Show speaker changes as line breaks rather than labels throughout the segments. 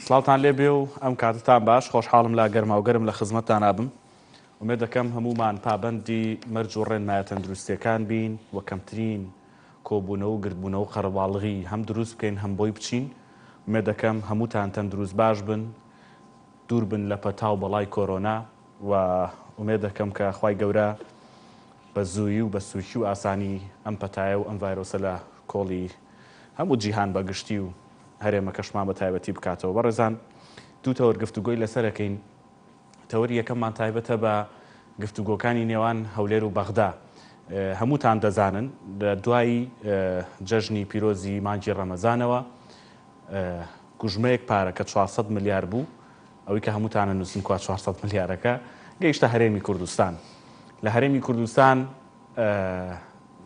سڵاوتان لێ بێ و ئەم کاتەتان باش، خۆشحاڵم لە گەرماوگەرم لە خزمەتتانا بم. ئومێد دەکەم هەموومان پابەندی مەرج و ڕێنمایە تەندروستییەکان بین و کەمترین کۆبوونەوە و گردبوونەوە و قەرەباڵغی هەم دروست بکەین هەم بۆی بچین. ئومێد دەکەم هەمووتان تەندروست باش بن، دوور بن لە پەتا و بەڵای کۆرۆنا و ئومێد دەکەم کە خوای گەورە بە زوویی و بە سووکی و ئاسانی ئەم پەتایە و ئەم ڤایرۆسە لە کۆڵی هەموو جیهان بە گشتی و هەرێمەکەشمان بە تایبەتی بکاتەوە. بەڕێزان دوو تەوەر گفتوگۆی لەسەر ئەکەین. تەوەری یەکەممان تایبەتە بە گفتوگۆکانی نێوان هەولێر و بەغدا. هەمووتان دەزانن لە دوای جەژنی پیرۆزی مانگی ڕەمەزانەوە گوژمەیەک پارە کە 400 ملیار بوو، ئەوەی کە هەمووتانە نووسن کوا 400 ملیارەکە گەیشتە هەرێمی کوردستان. لە هەرێمی کوردستان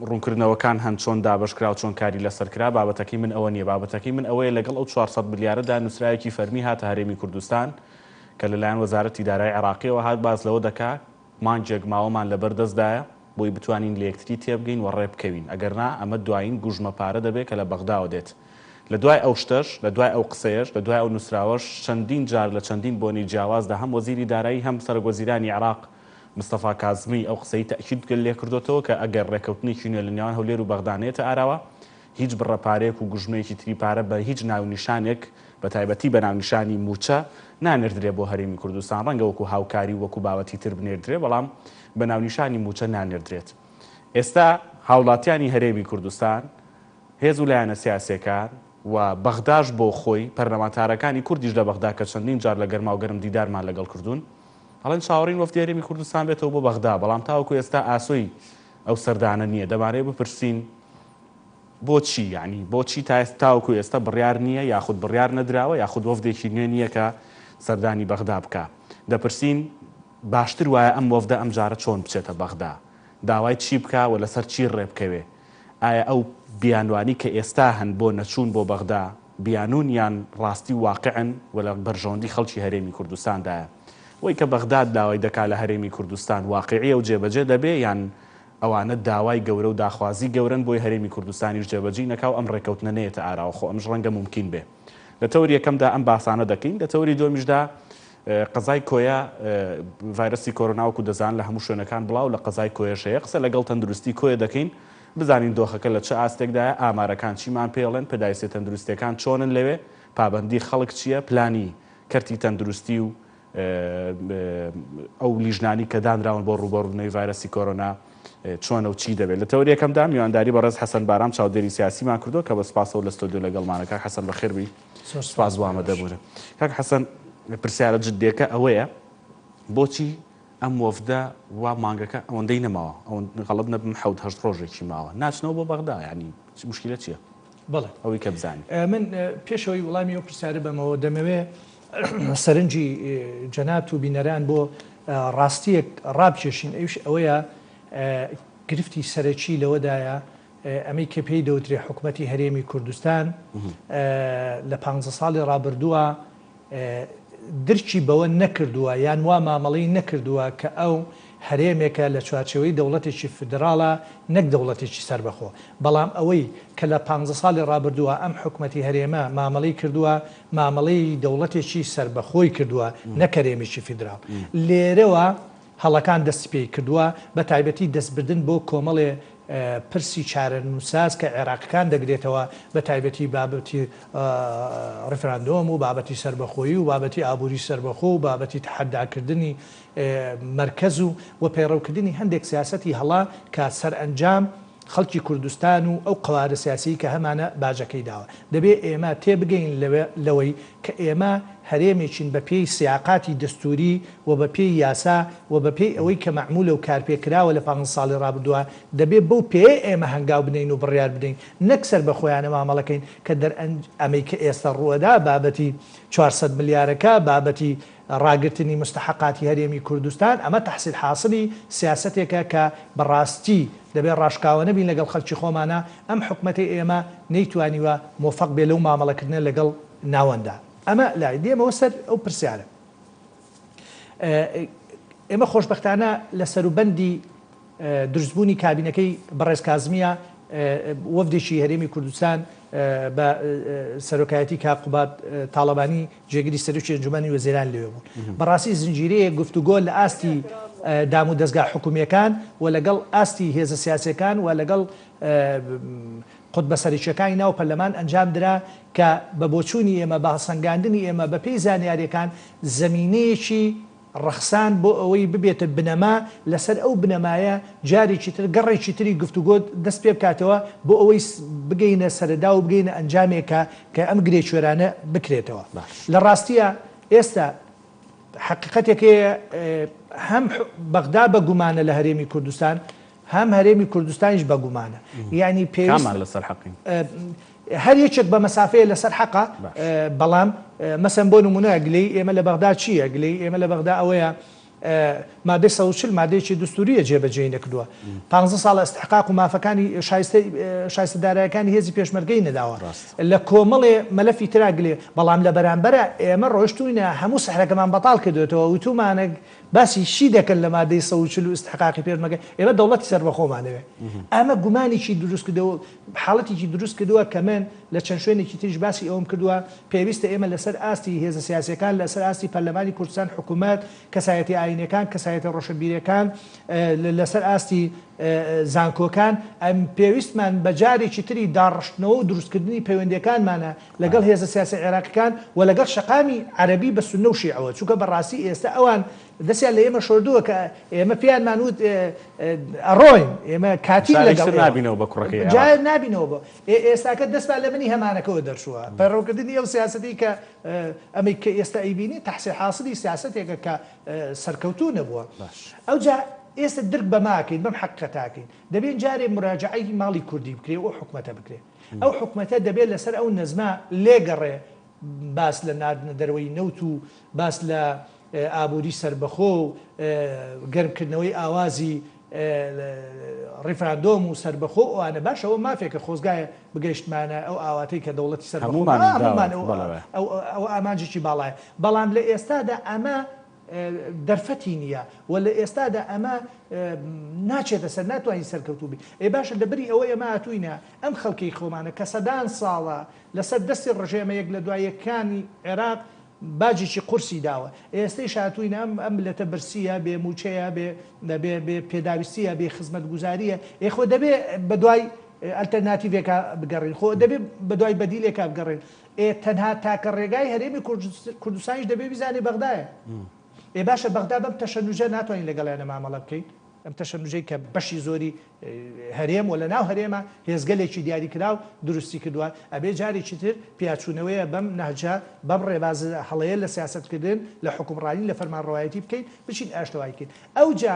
ڕوونکردنەوەکان هەن چۆن دابەش کرا و چۆن کاری لەسەر کرا، بابەتەکەی من ئەوە نییە، بابەتەکەی من ئەوەیە لەگەڵ ئەو 400 ملیارەدا نووسراوێکی فەرمی هاتە هەرێمی کوردستان کە لەلایەن وەزارەتی دارایی عێراقییەوە هات باس لەوە دەکا مانگێک ماوەمان لەبەر دەستدایە بۆی بتوانین لە یەکتری تێبگەین و ڕێبکەوین ئەگەرنا ئەمە دوایین گوژمە پارە دەبێ کە لە بەغداوە دێت. لە دوای ئەو شتەش، لە دوای ئەو قسەیەش، لە دوای ئەو نووسراوەش چەندین جار لە چەندین بۆنەی جیاوازدا هەم وەزیری دارایی هەم سەرۆکوەزیرانی عێراق مستەفا کازمی ئەو قسەی تەئکید لێکردۆتەوە کە ئەگەر ڕێکەوتنێکی نوێ لە نێوان هەولێر و بەغدا نەیەتە ئاراوە هیچ بڕە پارەیەک و گوژمەیەکی تری پارە بە هیچ ناونیشانێک بە تایبەتی بە ناونیشانی مووچە نانێردرێ بۆ هەرێمی کوردستان ڕەنگە وەکو هاوکاری و وەکو بابەتی تر بنێردرێ بەڵام بە ناونیشانی مووچە نانێردرێت. ئێستا هاوڵاتیانی هەرێمی کوردستان هێز و لایەنە سیاسیەکان و بەغداش بۆ خۆی پەرلەمانتارەکانی کوردیش لە بەغدا کە چەندین جار لە گەرماوگەرم دیدارمان لەگەڵ کردوون ئەڵێن چاوەڕێین وەفدی هەرێمی کوردستان بێتەوە بۆ بەغدا، بەڵام تاوەکو ئێستا ئاسۆی ئەو سەردانە نییە، دەمانەوێت بپرسین بۆچی؟ یانی بۆچی تا تاوەکو ئێستا بڕیار نییە یاخود بڕیار نەدراوە یاخود وەفدێکی نوێ نییە کە سەردانی بەغدا بکا؟ دەپرسین باشتر وایە ئەم وەفدە ئەمجارە چۆن بچێتە بەغدا؟ داوای چی بکا و لەسەر چی ڕێبکەوێ؟ ئایا ئەو بیانوانەی کە ئێستا هەن بۆ نەچوون بۆ بەغدا بیانوون یان ڕاستی و واقعن و لە بەرژەوەندی خەڵکی هەرێمی کوردستاندایە؟ ئەوەی کە بەغداد داوای دەکا لە هەرێمی کوردستان واقعیە و جێبەجێ دەبێ یان ئەوانە داوای گەورە و داخوازی گەورەن بۆی هەرێمی کوردستانیش جێبەجی نەکا و ئەم ڕێکەوتنە نەیەتە ئاراوە خۆ ئەمش ڕەنگە مومکین بێ. لە تەوەری یەکەمدا ئەم باسانە دەکەین، لە تەوەری دووەمیشدا قەزای کۆیە ڤایرەسی کۆرۆنا وەکو دەزانن لە هەموو شوێنەکان بڵاو لە قەزای کۆیەش هەیە، قسە لەگەڵ تەندروستی کۆیە دەکەین بزانین دۆخەکە لە چ ئاستێکدایە، ئامارەکان چیمان پێڵێن، پێداویستیە تەندروستیەکان چۆنن لەوێ، پابەندی خەڵک چیە، پلانی کەرتی تەندروستی و ئەو لیژنانی کە دانراون بۆ ڕووبەڕوونەوەی ڤایرەسی کۆرۆنا چۆنە و چی دەبێت. لە تەوەری یەکەمدا میوانداری بەڕێز حەسەن بارام چاودێری سیاسیمان کردووە کە بە سوپاسەوە لە ستۆدیۆ لەگەڵمانە. کاک حەسەن بەخێربێی. سوپاس بۆ ئامادەبوونت. کاک حەسەن پرسیارە جددیەکە ئەوەیە بۆچی ئەم وەفدە وا مانگەکە ئەوەندەی نەماوە، ئەوەند غەڵەت نەبم حەوت هەشت ڕۆژێکی ماوە ناچنەوە بۆ بەغدا، یانی موشکیلە چییە؟
بەڵێ.
ئەوەی کە بزانین.
من پێش ئەوەی وڵامی ئەو پرسیارە بەمەوە دەمەوێ سەرنجی جەنابت و بینەران بۆ ڕاستییەک ڕابکێشین ئەویش ئەوەیە گرفتی سەرەکی لەوەدایە ئەمەی کە پێی دەوترێ حکومەتی هەرێمی کوردستان لە پانزە ساڵی ڕابردووە درکی بەوە نەکردووە یان وا مامەڵەی نەکردووە کە ئەو هەرێمێکە لە چوارچێوەی دەوڵەتێکی فیدراڵە نەک دەوڵەتێکی سەربەخۆ. بەڵام ئەوەی کە لە پانزە ساڵی ڕابردووە ئەم حکومەتی هەرێمە مامەڵەی کردووە مامەڵەی دەوڵەتێکی سەربەخۆی کردووە نەک هەرێمێکی فیدراڵ. لێرەوە هەڵەکان دەستی پێی کردووە، بە تایبەتی دەستبردن بۆ کۆمەڵێ پرسی چارەنووسساز کە عێراقەکان دەگرێتەوە، بە تایبەتی بابەتی ڕیفراندۆم و بابەتی سەربەخۆیی و بابەتی ئابووری سەربەخۆ و بابەتی تەحەداکردنی مەرکەز و و پەیڕەوکردنی هەندێک سیاسەتی هەڵە کە سەرئەنجام خەڵکی کوردستان و ئەو قەوارە سیاسیەی کە هەمانە باجەکەی داوە. دەبێ ئێمە تێبگەین لەوەی کە ئێمە هەرێمێکین بە پێی سیاقاتی دەستووری و بە پێی یاسا و بە پێی ئەوەی کە مەعمولە و کارپێکراوە لە پانزە ساڵی ڕابردووە دەبێ بەو پێیە ئێمە هەنگاو بنێین و بڕیار بدەین نەک سەربەخۆیانە مامەڵە کەین کە دەرئەنج ئەمەی کە ئێستا ڕووئەدا بابەتی 400 ملیارەکە بابەتی ڕاگرتنی موستەحەقاتی هەرێمی کوردستان، ئەمە تەحسیل حاسڵی سیاسەتێکە کە بە ڕاستی دەبێ ڕاشکاوانە بین لەگەڵ خەڵکی خۆمانا، ئەم حکومەتەی ئێمە نەیتوانیوە مۆفەق بێ لەو مامەڵەکردنە لەگەڵ ناوەندا. ئەمە لای. دێمەوە سەر ئەو پرسیارە. ئێمە خۆشبەختانە لە سەروبەندی دروستبوونی کابینەکەی بەڕێز کازمییە وەفدێکی هەرێمی کوردستان بە سەرۆکایەتی کاک قوباد تاڵەبانی جێگری سەرۆکی ئەنجومەنی وەزیران لەوێ بوون. بەڕاستی زنجیرەیەک گفتوگۆ لە ئاستی دام و دەزگا حکومییەکان و لەگەڵ ئاستی هێزە سیاسییەکان و لەگەڵ قوتبە سەرەکییەکانی ناو پەرلەمان ئەنجام درا کە بە بۆچوونی ئێمە، بە هەڵسەنگاندنی ئێمە، بە پێی زانیارییەکان زەمینەیەکی ڕەخساند بۆ ئەوەی ببێتە بنەما، لەسەر ئەو بنەمایە جارێکی تر گەڕێکی تری گفتوگۆ دەست پێ بکاتەوە بۆ ئەوەی بگەینە سەرەدا و بگەینە ئەنجامێک کە کە ئەم گرێ کوێرانە بکرێتەوە. لە ڕاستیا ئێستا حەقیقەتێک هەیە هەم بەغدا بە گومانە لە هەرێمی کوردستان، هەم هەرێمی کوردستانیش بە گومانە. یانی پێویست.
کامان لەسەر حەقین؟
هەر یەکێک بە مەسافەیە لەسەر حەقە، بەڵام مەسەن بۆ نمونە گلەیی ئێمە لە بەغدا چییە؟ گلەیی ئێمە لە بەغدا ئەوەیە مادەی 140 مادەیەکی دستوریە جێبەجێی نەکردووە. پانزە ساڵە ئیستحقاق و مافەکانی شایستەی شایستە دارایەکانی هێزی پێشمەرگەی نەداوە. لە کۆمەڵێ مەلەفی ترا گلێ، بەڵام لە بەرامبەرا ئێمە ڕۆیشتووینە هەموو سحرەکەمان بەتاڵ کردوێتەوە وتوومانە باسی چی دەکەن لە مادەی 140 و ئیستحقاقی پێشمەرگە، ئێمە دەوڵەتی سەربەخۆمان دەوێ. ئەمە گومانێکی دروست کردەوە حاڵەتێکی دروست کردووە کە من لە چەند شوێنێکی تریش باسی ئەوەم کردووە، پێویستە ئێمە لەسەر ئاستی هێزە سیاسییەکان، لەسەر ئاستی پەرلەمانی کوردستان، حکومەت، کەسایەتیە ئایینیەکان، کەسایەتیە ڕۆشنبیریەکان، لەسەر ئاستی زانکۆکان، پێویستمان بە جارێکی تری داڕشتنەوە و دروستکردنی پەیوەندیەکانمانە لەگەڵ هێزە سیاسیە عێراقیەکان و لەگەڵ شەقامی عەرەبی بە سوننە و شیعەوە، چونکە بەڕاستی ئێستا ئەوان دەستیان لە ئێمە شۆردووە کە ئێمە پێیانمان وت ئەڕۆین ئێمە کاتین
لەگەڵ ئێوە. نابینەوە بە کوڕەکەی عێراق.
جا نابینەوە بۆ ئێستاکە دەستمان لە منی هەمانەکەوە دەرچووە. پەیڕەوکردنی ئەو سیاسەتەی کە ئەمەی کە ئێستا ئەیبینی تەحسیل حاسڵی سیاسەتێکە کە سەرکەوتوو نەبووە. ئەوجا ئێستا درک بەمە ئەکەین، بەم حەقیقەتە ئەکەین. دەبێ جارێ موراجەعەی ماڵی کوردی بکرێ و ئەو حکومەتە بکرێ. ئەو حکومەتە دەبێ لەسەر ئەو نەزمە لێگەڕێ باس لە ناردنە دەرەوەی نەوت و باس لە ئابووری سەربەخۆ و گەرمکردنەوەی ئاوازی ڕیفراندۆم و سەربەخۆ و ئەوانە باشە ئەوە مافێکە خۆزگایە بگەیشتمانە ئەو ئاواتەی کە دەوڵەتی سەربەخۆ
هەموومان
ئەو ئامانجێکی باڵایە بەڵام لە ئێستادا ئەمە دەرفەتی نییە و لە ئێستادا ئەمە ناچێتە سەر ناتوانین سەرکەوتوو بین ئێ باشە لەبری ئەوە ئێمە هاتووینە ئەم خەڵکەی خۆمانە کە سەدان ساڵە لەسەر دەستی ڕژێمە یەک لە دوای یەکانی عێراق باجێکی قورسی داوە. ئێستەیش هاتووینە ئەم ئەم میللەتە برسییە، بێ مووچەیە، بێ بێ بێ پێداویستییە، بێ خزمەتگوزارییە، ئێ خۆ دەبێ بە دوای ئەلتەرناتیڤێکا بگەڕێین، خۆ دەبێ بە دوای بەدیلێکا بگەڕێین. ئێ تەنها تاکە ڕێگای هەرێمی کوردستانیش دەبێ بیزانێ بەغدایە. ئێ باشە بەغدا بەم تەشەنوجە ناتوانین لەگەڵیانە مامەڵە بکەین؟ ئەم تەشەنوجەی کە بەشی زۆری هەرێم و لە ناو هەرێما هێزگەلێکی دیاریکراو دروستی کردووە، ئەبێ جارێکی تر پیاچوونەوەیە بەم نەهجە، بەم ڕێبازە هەڵەیە لە سیاسەتکردن، لە حوکمڕانی، لە فەرمانڕەوایەتی بکەین، بچین ئاشتەوایی کەین. ئەوجا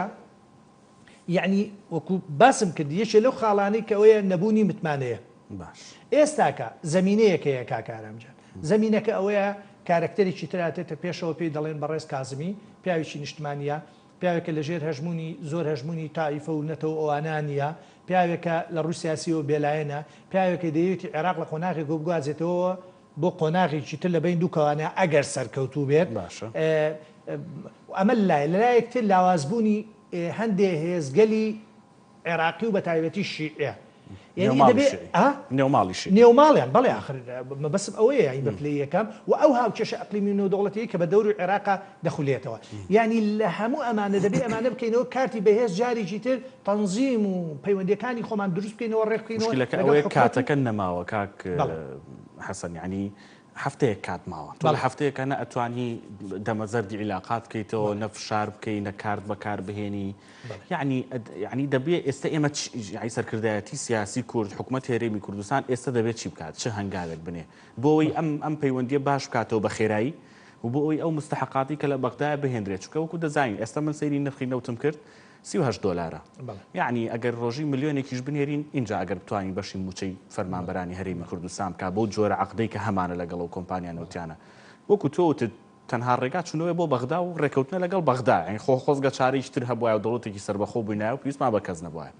یەعنی وەکو باسم کرد یەکێ لەو خاڵانەی کە ئەوەیە نەبوونی متمانەیە.
باش.
ئێستاکە زەمینەیەک هەیە کاک ئارام جان. زەمینەکە ئەوەیە کارەکتەرێکی تر هاتێتە پێشەوە پێی دەڵێن بەڕێز کازمی، پیاوێکی نیشتمانییە، پیاوێکە لە ژێر هەژموونی زۆر هەژموونی تائیفە و نەتەوە ئەوانە نییە، پیاوێکە لە ڕووی سیاسییەوە بێلایەنە، پیاوێکە دەیەوێتی عێراق لە قۆناغێکەوە بگوازێتەوە بۆ قۆناغێکی تر لە بەین دوو کەوانە ئەگەر سەرکەوتوو بێت.
باشە.
ئەمە لە لایەک، لە لایەک تر لاوازبوونی هەندێ هێزگەلی عێراقی و بەتایبەتی شیعە. یعنی
نێوماڵی
دەبێ
شیعی.
ئا؟
نێوماڵی شیعی.
نێوماڵیان، بەڵێ ئاخر مەبەستم ئەوەیە یعنی بە پلەی یەکەم و ئەو هاوکێشە ئەقلیمی و نێودەوڵەتیەی کە بە دەوری عێراقا دەخولێتەوە. یعنی لە هەموو ئەمانە دەبێ ئەمانە بکەینەوە کارتی بەهێز جارێکی تر تەنزیم و پەیوەندیەکانی خۆمان دروست بکەینەوە ڕێک بکەینەوە
مشکلەکە
لەگەڵ
ئەوەیە
حکومەت و
کاتەکە نەماوە کاک
بەڵێ.
حەسەن یعنی هەفتەیەک کات ماوە تۆ لە هەفتەیەکە نە ئەتوانی دەمە زەردی عیلاقات بکەیتەوە نە فشار بکەی نە کارت بەکار بهێنی یعنی یعنی دەبێ ئێستا ئێمە یعنی سەرکردایەتی سیاسی کورد حکوومەت هەرێمی کوردستان ئێستا دەبێت چی بکات چ هەنگاوێک بنێ بۆ ئەوەی ئەم ئەم پەیوەندیە باش بکاتەوە بە خێرایی و بۆ ئەوەی ئەو مستحقاتی کە لە بەغدایە بهێندرێت چونکە وەکو دەزانین ئێستا من سەیری نرخی نەوتم کرد 38 دۆلارە یەعنی ئەگەر ڕۆژی ملیۆنێکیش بنێرین ئینجا ئەگەر بتوانین بەشی مووچەی فەرمانبەرانی هەرێمی کوردستان بکا بەو جۆرە عەقدەی کە هەمانە لەگەڵ ئەو کۆمپانیا نەوتیانە وەکو تۆ وتت تەنها ڕێگا چوونەوەیە بۆ بەغدا و ڕێکەوتنە لەگەڵ بەغدا یانی خۆ خۆزگە چارەیەکی تر هەبوایە و دەوڵەتێکی سەربەخۆ بووینایە و پێویستمان بە کەس نەبوایە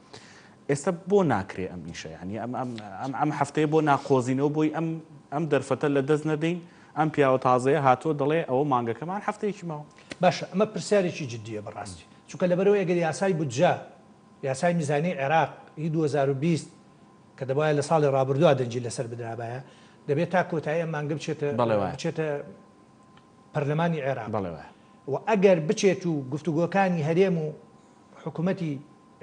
ئێستا بۆ ناکرێ ئەم ئیشە یانی ئەم ئەم ئەم ئەم هەفتەیە بۆ ناقۆزینەوە بۆی ئەم ئەم دەرفەتە لە دەست نەدەین ئەم پیاوە تازەیە هاتووە دەڵێ ئەوە مانگەکەمان هەفتەیەکی ماوە.
باشە ئەمە پرسیارێکی جدییە بەڕاستی. چونکە لەبەرئەوەی ئەگەر یاسای بودجە، یاسای میزانیەی عێراق ی 2020. کە دەبوایە لە ساڵی ڕابردووە دەنگی لەسەر بدرابایە، دەبێت تا کۆتایی ئەم مانگە بچێتە
بەڵێ وایە.
بچێتە پەرلەمانی عێراق.
بەڵێ وایە.
و ئەگەر بچێت و گفتوگۆکانی هەرێم و حکوومەتی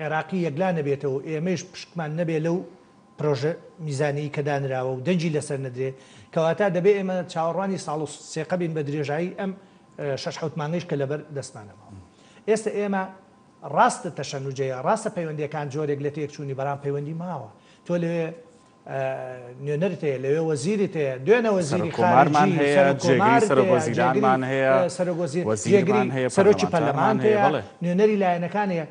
عێراقی یەکلا نەبێتەوە و ئێمەیش پشکمان نەبێ لەو پرۆژە میزانیەی کە دانراوە و دەنگی لەسەر نەدرێ، کەواتە دەبێ ئێمە چاوەڕوانی ساڵ و سێقە بین بە درێژایی ئەم شەش حەوت مانگەیش کە لەبەر دەستمانە ماوە. ئێستە ئێمە ڕاستە تەشەنوجەیە، ڕاستە پەیوەندییەکان جۆرێک لە تێکچوونی، بەڵام پەیوەندی ماوە. تۆ لەوێ نوێنەرت هەیە، لەوێ وەزیرت هەیە، دوێنە وەزیری
سەرۆککۆمارمان
خارجی،
هەیە،
سەرۆک
جێگری
کۆمارت
سەرۆک
هەیە،
وەزیرانمان
جێگری
هەیە،
سەرۆک وەزیر،
وەزیرمان
جێگری
هەیە،
سەرۆکی
پەرلەمانتارمان
پەرلەمانت
هەیە،
هەیە،
بەڵێ.
نوێنەری لایەنەکان هەیە.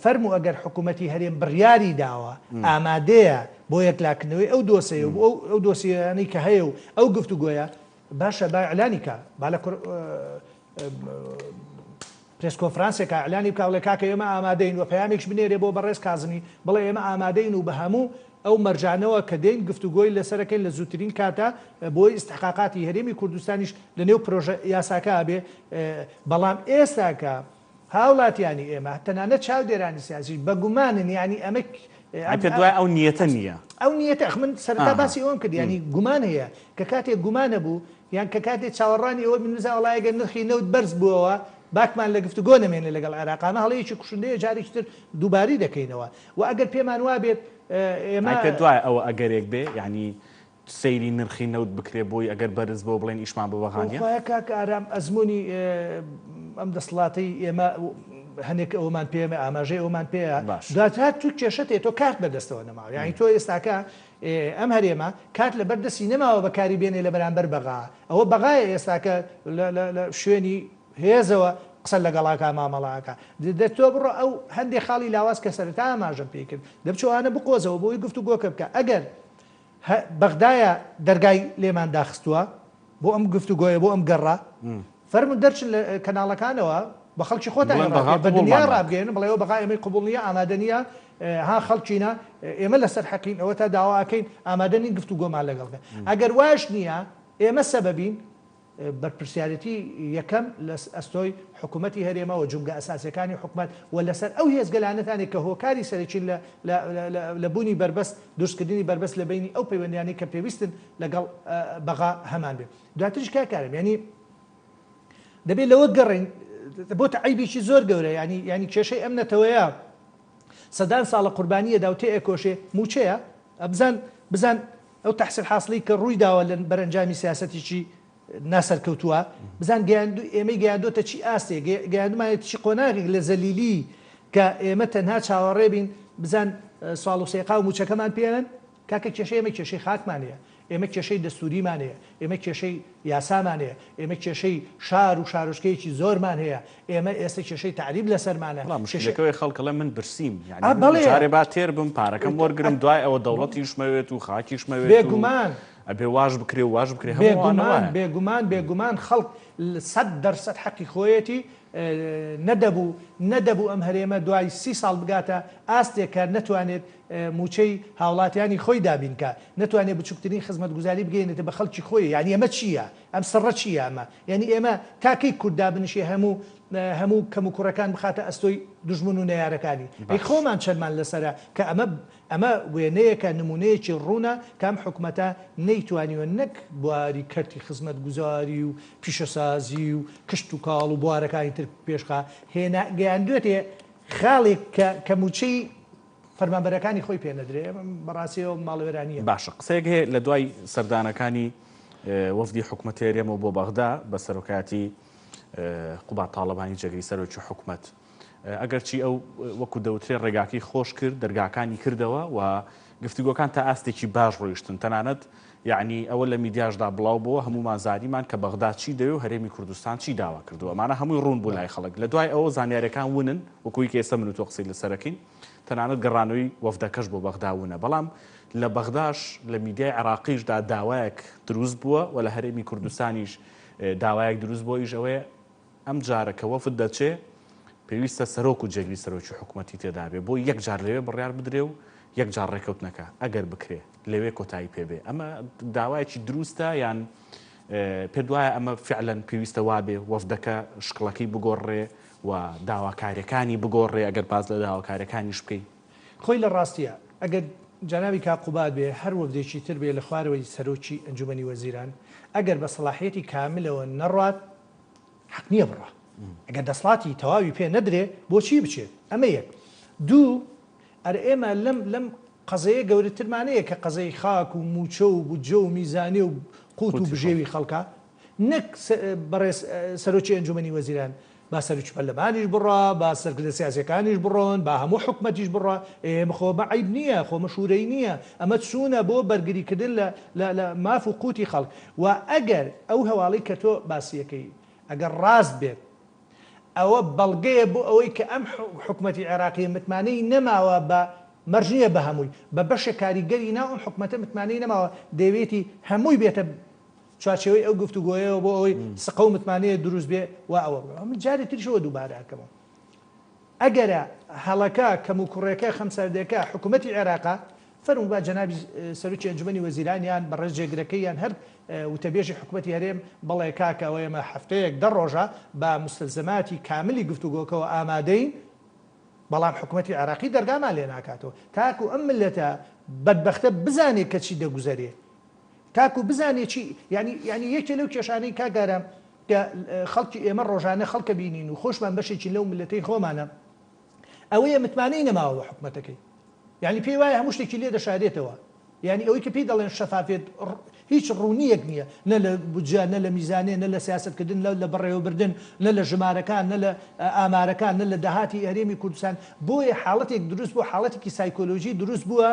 فەرموو ئەگەر حکوومەتی هەرێم بڕیاری داوە، ئامادەیە بۆ یەکلاکردنەوەی ئەو دۆسێیە و بۆ ئەو دۆسیەیانەی کە هەیە و ئەو گفتوگۆیە، باشە با ئیعلانی کا، با لە پرێس کۆنفرانسێکا ئیعلانی بکا بڵێ کاکە ئێمە ئامادەین و پەیامێکش بنێرێ بۆ بەڕێز کازمی بڵێ ئێمە ئامادەین و بە هەموو ئەو مەرجانەوە کە دێین گفتوگۆی لەسەرەکەین لە زووترین کاتا بۆی ئیستحقاقاتی هەرێمی کوردستانیش لە نێو پرۆژە یاساکە بێ بەڵام ئێستاکە هاوڵاتیانی ئێمە تەنانەت چاودێرانی سیاسیش بە گومانن یانی ئەمە
ئەی پێت وایە ئەو نیەتە نییە؟
ئەو نیەتە ئەخ من سەرەتا باسی ئەوەم کرد یانی گومان هەیە کە کاتێک گومان هەبوو یان کە کاتێ چاوەڕوانی ئەوە بین بزانین وەڵا ئەگەر نرخی نەوت بەرز بووەوە باکمان لە گفتوگۆ نەمێنێ لەگەڵ عێراق ئەمە هەڵەیەکی کوشندەیە جارێکی تر دووبارەی دەکەینەوە و ئەگەر پێمان وابێت ئێمە
ئەی پێت وایە ئەوە ئەگەرێک بێ یانی سەیری نرخی نەوت بکرێ بۆی ئەگەر بەرز بۆ بڵێن ئیشمان بە بەغا نیە؟
خوایە کاک ئارام ئەزموونی ئەم دەسڵاتەی ئێمە هەنێک ئەوەمان پێ ئاماژەی ئەومان پێیە
باش.
دواتر هات تو کێشەت هەیە تۆ کارت بەدەستەوە نەماوە یانی تۆ ئێستاکە ئەم هەرێمە کارت لەبەر دەستی نەماوە بەکاری بێنێ لە بەرامبەر بەغا ئەوە بەغایە ئێستاکە لە شوێنی هێزەوە قسە لەگەڵاکا مامەڵەئەکا دە تۆ بڕۆ ئەو هەندێ خاڵی لاواز کە سەرەتا ئاماژەم پێی کرد دە بچۆ ئەوانە بقۆزەوە بۆی گفتوگۆکە بکە ئەگەر هە بەغدایە دەرگای لێمان داخستووە بۆ ئەم گفتوگۆیە بۆ ئەم گەڕە فەرموون دەرچن لە کەناڵەکانەوە بە خەڵکی خۆتانی
بڵێن بەغا
ڕابگەیەن بە دنیای
قبوڵمان ناکا.
ڕابگەیەنن بڵێ ئەوە بەغا ئێمەی قبوڵ نییە ئامادە نییە ها خەڵکینە ئێمە لەسەر حەقین ئەوەتا داوا ئەکەین ئامادە نین گفتوگۆمان لەگەڵ بکەن ئەگەر وایش نییە ئێمە سەبەبین بەرپرسیارێتی یەکەم لە ئەستۆی حکومەتی هەرێمە و جومگە ئەساسیەکانی حکومەت و لەسەر ئەو هێزگەلانەتانێک کە هۆکاری سەرەکین لە لە لە بوونی بەربەست دروستکردنی بەربەست لە بەینی ئەو پەیوەندیانەی کە پێویستن لەگەڵ بەغا هەمان بێ دواتریش کاک کارم یانی دەبێت لەوە گەڕێین بۆتە عەیبێکی زۆر گەورە یانی یانی کێشەی ئەم نەتەوەیە سەدان ساڵە قوربانیەدا و تێئەکۆشێ مووچەیە بزان بزان ئەو تەحسیل حاسڵەی کە ڕووی داوە لە بەرەنجامی سیاسەتێکی ناسەرکەوتووە، بزان گەیاندو ئێمەی گەیاندۆتە چی ئاستێک، گەیاندومانێتە چی قۆناغێک لە زەلیلی کە ئێمە تەنها چاوەڕێ بین بزان ساڵ و سێقاو مووچەکەمان پێ ئەن؟ کاکە کێشەی ئێمە کێشەی خاکمان هەیە، ئێمە کێشەی دەستووریمان هەیە، ئێمە کێشەی یاسامان هەیە، ئێمە کێشەی شار و شارۆچکەیەکی زۆرمان هەیە، ئێمە ئێستە کێشەی تەعریب لەسەرمانە،
بەڵام
کێشەی.
موشکیلەکە ئەوەیە خەڵک ئەڵێ من برسیم یانی
ئا
من
بەڵێ.
جارێ با تێر بم پارەکەم وەرگرم دوای ئەوە دەوڵەتیشمەوێت و خاکیشمەوێت و
بێگومان.
ئەبێ واش بکرێ و واش بکرێ هەموو ئەوانە
بێگومان
وایە.
بێگومان بێگومان خەڵک 100% حەقی خۆیەتی نەدەبوو نەدەبوو ئەم هەرێمە دوای 30 ساڵ بگاتە ئاستێک کە نەتوانێت مووچەی هاوڵاتیانی خۆی دابین کا نەتوانێت بچوکترین خزمەتگوزاری بگەیەنێتە بە خەڵکی خۆی یانی ئەمە چییە ئەم سڕە چییە ئەمە یانی ئێمە تا کەی کورد دابنیشێ هەموو هەموو کەموکوڕەکان بخاتە ئەستۆی دوژمن و نەیارەکانی ئەی
باش.
خۆمان چەندمان لەسەرە کە ئەمە ئەمە وێنەیەکە نمونەیەکی ڕوونە کە ئەم حکومەتە نەیتوانیوە نەک بواری کەرتی خزمەتگوزاری و پیشەسازی و کشتوکاڵ و بوارەکانی تر پێشخا هێنا گەیاندوێتێ خاڵێک کە کە موچەی فەرمانبەرەکانی خۆی پێ نەدرێ بەڕاستی ئەوە ماڵوێرانییە.
باشە قسەیەک هەیە لە دوای سەردانەکانی وەفدی حکومەتی هەرێمەوە بۆ بەغدا بە سەرۆکایەتی قوباد تاڵەبانی جێگری سەرۆکی حکومەت ئەگەرچی ئەو وەکو دەوترێ ڕێگاکەی خۆش کرد دەرگاکانی کردەوە و گفتوگۆکان تا ئاستێکی باش ڕۆیشتن تەنانەت یعنی ئەوە لە میدیاشدا بڵاو بۆ هەمومان زانیمان کە بەغدا چی دەوێ و هەرێمی کوردستان چی داوا کردووە ئەمانە هەمووی ڕوون بوو لای خەڵک لە دوای ئەوە زانیارەکان ونن وەکوی کە ئێستا من و تۆ قسەی لەسەرەکەین تەنانەت گەڕانەوەی وەفدەکەش بۆ بەغدا ونە، بەڵام لە بەغداش لە میدیای عێراقیشدا داوایەک دروست بووە و لە هەرێمی کوردستانیش داوایەک دروست بووە ئیش ئەوەیە ئەم جارە کە وەفد دەچێ پێویستە سەرۆک و جێگری سەرۆکی حکومەتی تێدا بێ بۆ یەک جار لەوێ بڕیار بدرێ و یەک جار ڕێکەوتنەکە ئەگەر بکرێ لەوێ کۆتایی پێ بێ ئەمە داوایەکی دروستە یان پێت وایە ئەمە فعلەن پێویستە وابێ وەفدەکە شکڵەکەی بگۆڕێ و داواکاریەکانی بگۆڕێ ئەگەر باس لە داواکاریەکانیش بکەی.
خۆی لە ڕاستیا ئەگەر. جەنابی کاک قوباد بێ هەر وەفدێکی تر بێ لە خوارەوەی سەرۆکی ئەنجومەنی وەزیران ئەگەر بە سەڵاحیەتی کاملەوە نەڕوات حەق نیە بڕوا ئەگەر دەسڵاتی تەواوی پێ نەدرێ بۆچی بچێت ئەمە یەک دوو ئەرە ئێمە لەم لەم قەزەیە گەورەترمانەیە کە قەزەی خاک و موچە و بودجە و میزانێ و قوت و بژێوی خەڵکە نەک بەڕێز سەرۆکی ئەنجومەنی وەزیران با سەرۆکی پەرلەمانیش بڕا، با سەرکردە سیاسیەکانیش بڕۆن، با هەموو حکومەتیش بڕا، ئێ خۆ ئەمە عەیب نییە، خۆ ئەمە شورەیی نییە، ئەمە چوونە بۆ بەرگریکردن لە لە لە ماف و قوتی خەڵک. وە ئەگەر ئەو هەواڵەی کە تۆ باسی ئەکەی ئەگەر ڕاست بێت، ئەوە بەڵگەیە بۆ ئەوەی کە ئەم حکومەتی عێراقیە متمانەی نەماوە بە، مەرج نییە بە هەمووی، بە بەشێک کاریگەری ناو ئەم حکومەتە متمانەی نەماوە، دەیەوێتی هەمووی بێتە چوارچێوەی ئەو گفتوگۆیەوە بۆ ئەوەی سقە و متمانەیە دروست بێ و ئەوە بڵێم. من جارێ تریش ئەوە دووبارە ئەکەمەوە. ئەگەرە هەڵەکە، کەموکوڕێکە، خەمسەردێکە حکوومەتی عێراقە، فەرموو با جەنابی سەرۆکی ئەنجومەنی وەزیران یان بەڕێز جێگرەکەی یان هەر وتەبێژی حکوومەتی هەرێم بڵێ کاکە ئەوە ئێمە هەفتەیەک دە ڕۆژە بە مستلزماتی کاملی گفتوگۆکەوە ئامادەین، بەڵام حکوومەتی عێراقی دەرگامان لێ ناکاتەوە تاکوو ئەم میللەتە بەدبەختە بزانێ کە چی دەگوزەرێ. تاکو بزانێ چی یانی یانی یەکێ لەو کێشانەی کاک ئارام کە خەڵکی ئێمە ڕۆژانە خەڵکە بینین و خۆشمان بەشێکین لەو میللەتەی خۆمانە ئەوەیە متمانەی نەماوە بە حکومەتەکەی یانی پێی وایە هەموو شتێکی لێ دەشارێتەوە یانی ئەوەی کە پێی دەڵێن شەفافێت هیچ ڕوونیەک نییە نە لە بودجە نە لە میزانێ نە لە سیاستکردن لە لە بەڕێوەبردن نە لە ژمارەکان نە لە ئامارەکان نە لە داهاتی هەرێمی کوردستان بۆیە حاڵەتێک دروست بووە حاڵەتێکی سایکۆلۆژی دروست بووە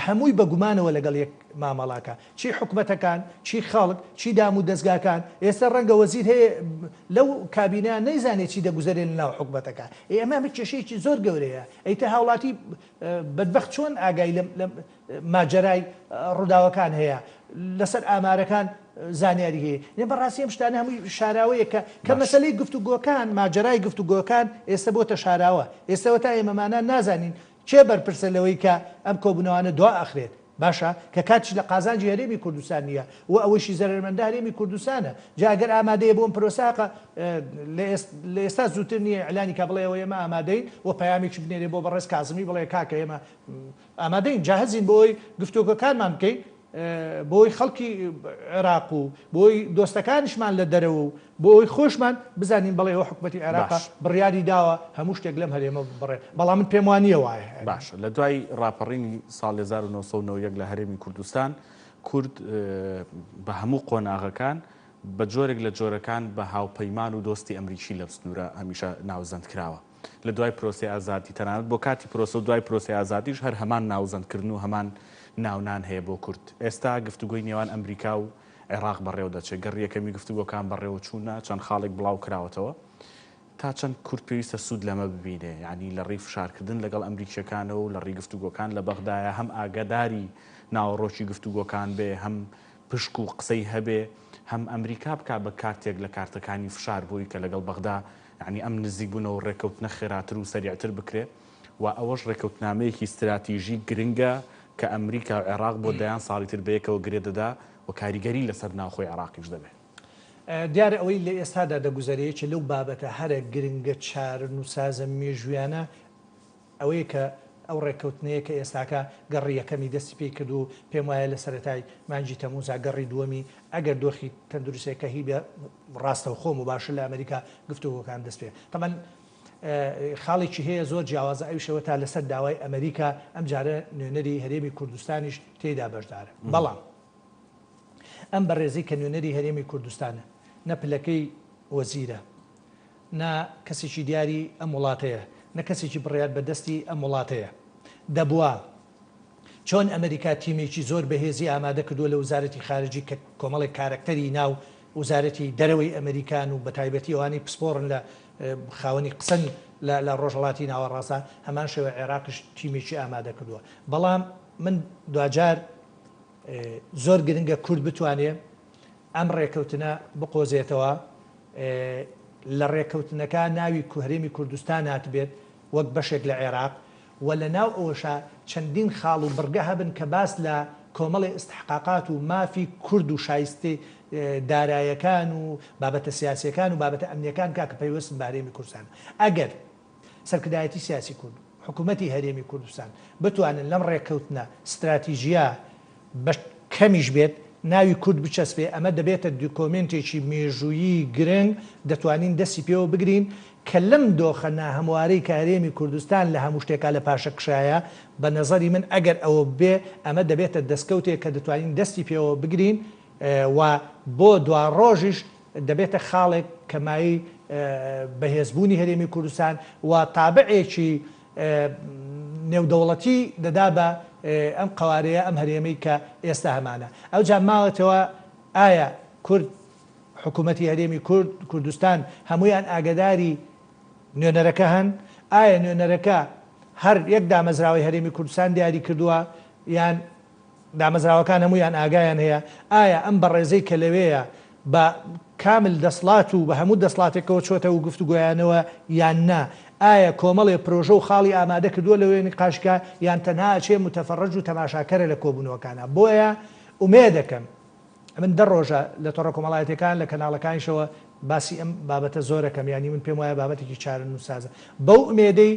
هەمووی بە گومانەوە لەگەڵ یەک مامەڵاکا چی حکومەتەکان چی خەڵک چی دام و دەزگاکان ئێستا ڕەنگە وەزیر هەیە لەو کابینە نەیزانێ چی دەگوزەرێ لە ناو حکومەتەکە ئێ ئەمە ئەمە کێشەیەکی زۆر گەورەیە ئەی تە هاوڵاتی بەدبەخت چۆن ئاگای لەم لەم ماجەرای ڕووداوەکان هەیە لەسەر ئامارەکان زانیاری هەیە نێ بەڕاستی ئەم شتانە هەمووی شاراوەیە کە کە مەسەلەی گفتوگۆکان ماجەرای گفتوگۆکان ئێستا بۆتە شاراوە ئێستەوە تا ئێمەمانان نازانین کێ بەرپرسە لەوەی کە ئەم کۆبوونەوانە دوا ئەخرێت؟ باشە کە کاتیش لە قازانجی هەرێمی کوردستان نییە و ئەوەیشی زەرەرمەندە هەرێمی کوردستانە. جا ئەگەر ئامادەیە بۆ ئەم پرۆسە هەقە لە ئێستا زووتر نییە ئیعلانی کا بڵێ ئەوە ئێمە ئامادەین و پەیامێکیش بنێرێ بۆ بەڕێز کازمی بڵێ کاکە ئێمە ئامادەین جاهزین بۆ ئەوەی گفتۆگۆکانمان بکەین بۆی خەڵکی عێراق و بۆی دۆستەکانیشمان لە دەرەوە و بۆ ئەوەی خۆشمان بزانین بەڵێ ئەوە حکومەتی عێراقە
باش.
بڕیاری داوە هەموو شتێک لەم هەرێمە ببڕێ، بەڵام من پێم وا نییە وایە.
باشە لە دوای ڕاپەڕینی ساڵی 1991 لە هەرێمی کوردستان کورد بە هەموو قۆناغەکان بە جۆرێک لە جۆرەکان بە هاوپەیمان و دۆستی ئەمریکی لەم سنوورە هەمیشە ناوزەند کراوە. لە دوای پرۆسەی ئازادی، تەنانەت بۆ کاتی پرۆسە و دوای پرۆسەی ئازادیش هەر هەمان ناوزەندکردن و هەمان ناونان هەیە بۆ کورد. ئێستا گفتوگۆی نێوان ئەمریکا و عێراق بەڕێوە دەچێت. گەڕی یەکەمی گفتوگۆکان بەڕێوە چوونە، چەند خاڵێک بڵاو کراوەتەوە. تا چەند کورد پێویستە سوود لەمە ببینێ؟ یانی لە ڕێی فشارکردن لەگەڵ ئەمریکییەکانەوە و لە ڕێی گفتوگۆکان لە بەغدایە هەم ئاگاداری ناوەڕۆکی گفتوگۆکان بێ، هەم پشک و قسەی هەبێ، هەم ئەمریکا بکا بە کارتێک لە کارتەکانی فشار بۆی کە لەگەڵ بەغدا یەعنی ئەم نزیکبوونەوە و ڕێککەوتنە خێراتر و سەریعتر بکرێ و ئەوەش ڕێککەوتنامەیەکی ستراتیژی گرنگە کە ئەمریکا و عێراق بۆ دەیان ساڵی تر بەیەکەوە گرێ دەدا و کاریگەری لەسەر ناوخۆی عێراقیش دەبێ.
دیارە ئەوەی لە ئێستادا دەگوزەرێ یەکێ لەو بابەتە هەرە گرنگە چارەنووسسازە مێژوویانە ئەوەیە کە ئەو ڕێککەوتنەیە کە ئێستاکە گەڕی یەکەمی دەستی پێی کرد و پێم وایە لە سەرەتای مانگی تەمووزا گەڕی دووەمی ئەگەر دۆخی تەندروستیەکە هی بێ ڕاستەوخۆ موباشر لە ئەمریکا گفتوگۆکان دەست پێ تەبعەن خاڵێکی هەیە زۆر جیاوازە ئەویش ئەوە تا لەسەر داوای ئەمریکا ئەم جارە نوێنەری هەرێمی کوردستانیش تێیدا بەشدارە بەڵام ئەم بەڕێزەی کە نوێنەری هەرێمی کوردستانە نە پلەکەی وەزیرە نە کەسێکی دیاری ئەم وڵاتەیە، نە کەسێکی بڕیار بەدەستی ئەم وڵاتەیە. دەبوا چۆن ئەمریکا تیمێکی زۆر بەهێزی ئامادە کردووە لە وزارەتی خارجی کە کۆمەڵێک کارەکتەری ناو وزارەتی دەرەوەی ئەمریکان و بەتایبەتی ئەوانەی پسپۆڕن لە خاوەنی قسەن لە لە ڕۆژهەڵاتی ناوەڕاستدا، هەمان شێوە عێراقیش تیمێکی ئامادە کردووە. بەڵام من دواجار زۆر گرنگە کورد بتوانێ ئەم ڕێکەوتنە بقۆزێتەوە، لە ڕێکەوتنەکە ناوی هەرێمی کوردستان هاتبێت وەک بەشێک لە عێراق و لە ناو ئەوەشا چەندین خاڵ و بڕگە هەبن کە باس لە کۆمەڵێ ئیستحقاقات و مافی کورد و شایستەی دارایەکان و بابەتە سیاسیەکان و بابەتە ئەمنیەکان بکا کە پەیوەستن بە هەرێمی کوردستان. ئەگەر سەرکردایەتی سیاسی کورد. حکوومەتی هەرێمی کوردستان بتوانن لەم ڕێککەوتنە ستراتیژییە بە کەمیش بێت ناوی کورد بچەسپێ، ئەمە دەبێتە دۆکۆمێنتێکی مێژوویی گرنگ، دەتوانین دەستی پێوە بگرین کە لەم دۆخە ناهەموارەی کە هەرێمی کوردستان لە هەموو شتێکا لە پاشەکشایە، بە نەزەری من ئەگەر ئەوە ببێ ئەمە دەبێتە دەسکەوتێک کە دەتوانین دەستی پێوە بگرین و بۆ دواڕۆژیش دەبێتە خاڵێک کە مایەی بەهێزبوونی هەرێمی کوردستان و تابعێکی نێودەوڵەتی دەدا بە ئەم قەوارەیە، ئەم هەرێمەی کە ئێستا هەمانە. ئەوجا ماوەتەوە ئایا کورد، حکوومەتی هەرێمی کورد، کوردستان هەموویان ئاگەداری نوێنەرەکە هەن؟ ئایا نوێنەرەکە هەر یەک دامەزراوەی هەرێمی کوردستان دیاری کردووە یان دامەزراوەکان هەموویان ئاگایان هەیە؟ ئایا ئەم بەڕێزەی کە لەوێیە بە کامل دەسڵات و بە هەموو دەسڵاتێکەوە چۆتە و گفتوگۆیانەوە یان نا؟ ئایا کۆمەڵێ پرۆژە و خاڵی ئامادە کردووە لەوێ نیقاش کا یان تەنها ئەچێ متەفەڕەج و تەماشاکەرە لە کۆبوونەوەکانا؟ بۆیە ئومێدەکەم من دە ڕۆژە لە تۆڕە کۆمەڵایەتیەکان لە کەناڵەکانیشەوە باسی ئەم بابەتە زۆرەکەم یانی من پێم وایە بابەتێکی چارەنووسسازە بەو ئومێدەی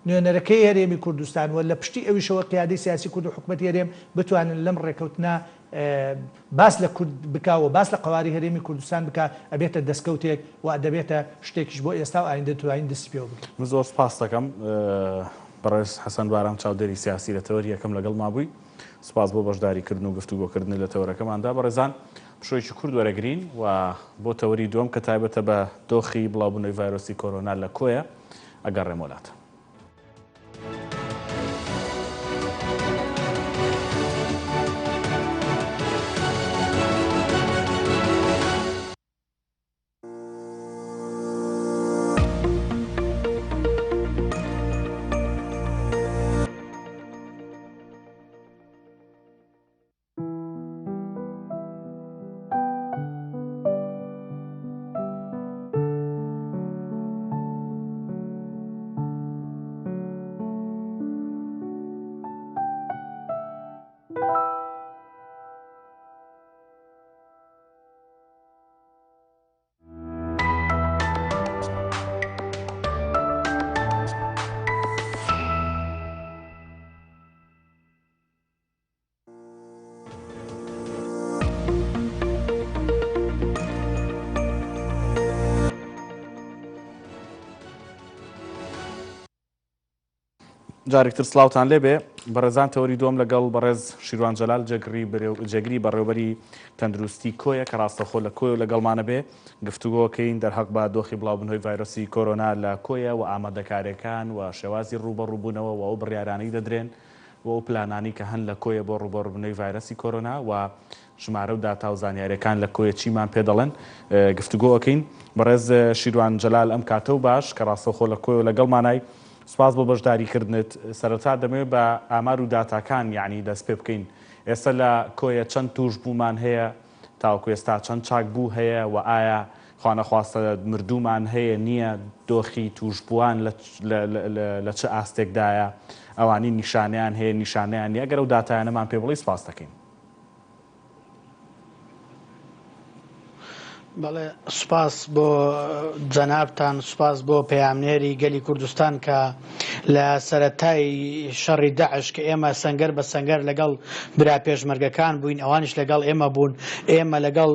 نوێنەرەکەی هەرێمی کوردستان و لە پشتی ئەویشەوە قیادەی سیاسی کورد و حکومەتی هەرێم بتوانن لەم ڕێکەوتنە باس لە کورد بکا و باس لە قەوارەی هەرێمی کوردستان بکا ئەبێتە دەسکەوتێک و دەبێتە شتێکیش بۆ ئێستا و ئایندە دەتوانین دەستی پێوە بگرین.
من زۆر سوپاست دەکەم بەڕێز حەسەن بارام چاودێری سیاسی لە تەوەری یەکەم لەگەڵما بووی. سوپاس بۆ بەشداریکردن و گفتوگۆکردنت لە تەوەرەکەماندا. بەڕێزان پشوویەکی کورت وەرەگرین و بۆ تەوەری دووەم کە تایبەتە بە دۆخی بڵاوبوونەوەی ڤایرۆسی کۆرۆنا لە کۆیە ئەگەڕێمەوە لاتان. جارێکتر سڵاوتان لێبێ بەڕێزان تەوەری دووەم لەگەڵ بەڕێز شیروان جەلال جێگری جێگری بەڕێوبەری تەندروستی کۆیە کە ڕاستەخۆ لە کۆیە و لەگەڵمانە بێ گفتوگۆکەین دەرهەق بە دۆخی بڵاوبوونەوەی ڤایرۆسی کۆرۆنا لە کۆیە و ئامادەکاریەکان و شێوازی ڕووبەڕووبوونەوە و ئەو بڕیارانەی دەدرێن و ئەو پلانانەی کە هەن لە کۆیە بۆ ڕووبەڕووبوونەوەی ڤایرەسی کۆرۆنا و ژمارە و داتا و زانیاریەکان لە کۆیە چیمان پێ دەڵێن گفتوگۆ ئەکەین. بەڕێز شیروان جەلال ئەم کاتە و باش کە ڕاستەوخۆ لە کۆیەوە لەگەڵمانای سوپاس بۆ بەشداری کردنت. سەرەتا دەمەوێت بە ئامار و داتاکان یەعنی دەست پێ بکەین. ئێستا لە کۆیە چەند تووشبوومان هەیە؟ تاوەکو ئێستا چەند چاکبوو هەیە و ئایا خوانەخواستە مردوومان هەیە نییە، دۆخی تووشبووان لە چ ئاستێکدایە، ئەوانەی نیشانەیان هەیە نیشانەیان نییە، ئەگەر ئەو داتایانەمان پێ بڵێی سوپاست دەکەین.
بەڵێ سوپاس بۆ جەنابتان، سوپاس بۆ پەیامنێری گەلی کوردستان کە لە سەرەتای شەڕی داعش کە ئێمە سەنگەر بە سەنگەر لەگەڵ برا پێشمەرگەکان بووین ئەوانیش لەگەڵ ئێمە بوون ئێمە لەگەڵ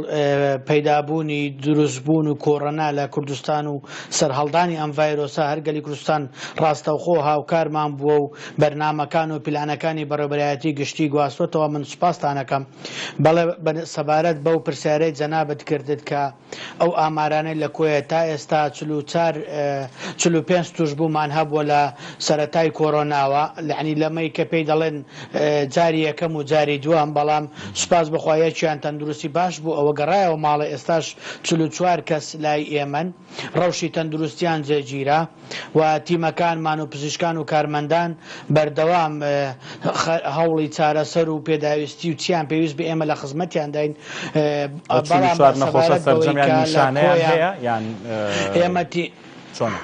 پەیدابوونی دروستبوون و کۆڕۆنا لە کوردستان و سەرهەڵدانی ئەم ڤایرۆسە هەر گەلی کوردستان ڕاستەوخۆ هاوکارمان بووە و بەرنامەکان و پیلانەکانی بەڕێوەبەرایەتی گشتی گواستۆتەوە من سوپاستانەکەم بەڵێ سەبارەت بەو پرسیارەی جەنابت کردت کە ئەو ئامارانەی لە کۆیە تا ئێستا 44 45 توشبوومان هەبووە لە سەرەتای کۆرۆناوە یەعنی لەمەی کە پێی دەڵێن جاری یەکەم و جاری دووەم بەڵام سوپاس بەخوا یەکیان تەندروستی باش بوو ئەوە گەڕایەوە ماڵێ ئێستاش 44 کەس لای ئێمەن ڕەوشی تەندروستیان جێگیرە و تیمەکانمان و پزیشکان و کارمەندان بەردەوام هەوڵی چارەسەر و پێداویستی و چیان پێویست بێ ئێمە لە خزمەتیانداین
ئەو
بەڵام
44 نەخۆشە
سەبارەت بەوەی
سەرجەمیان
کە لە
نیشانەیان
کۆیە
هەیە یان
ئێمە تی
چۆنە؟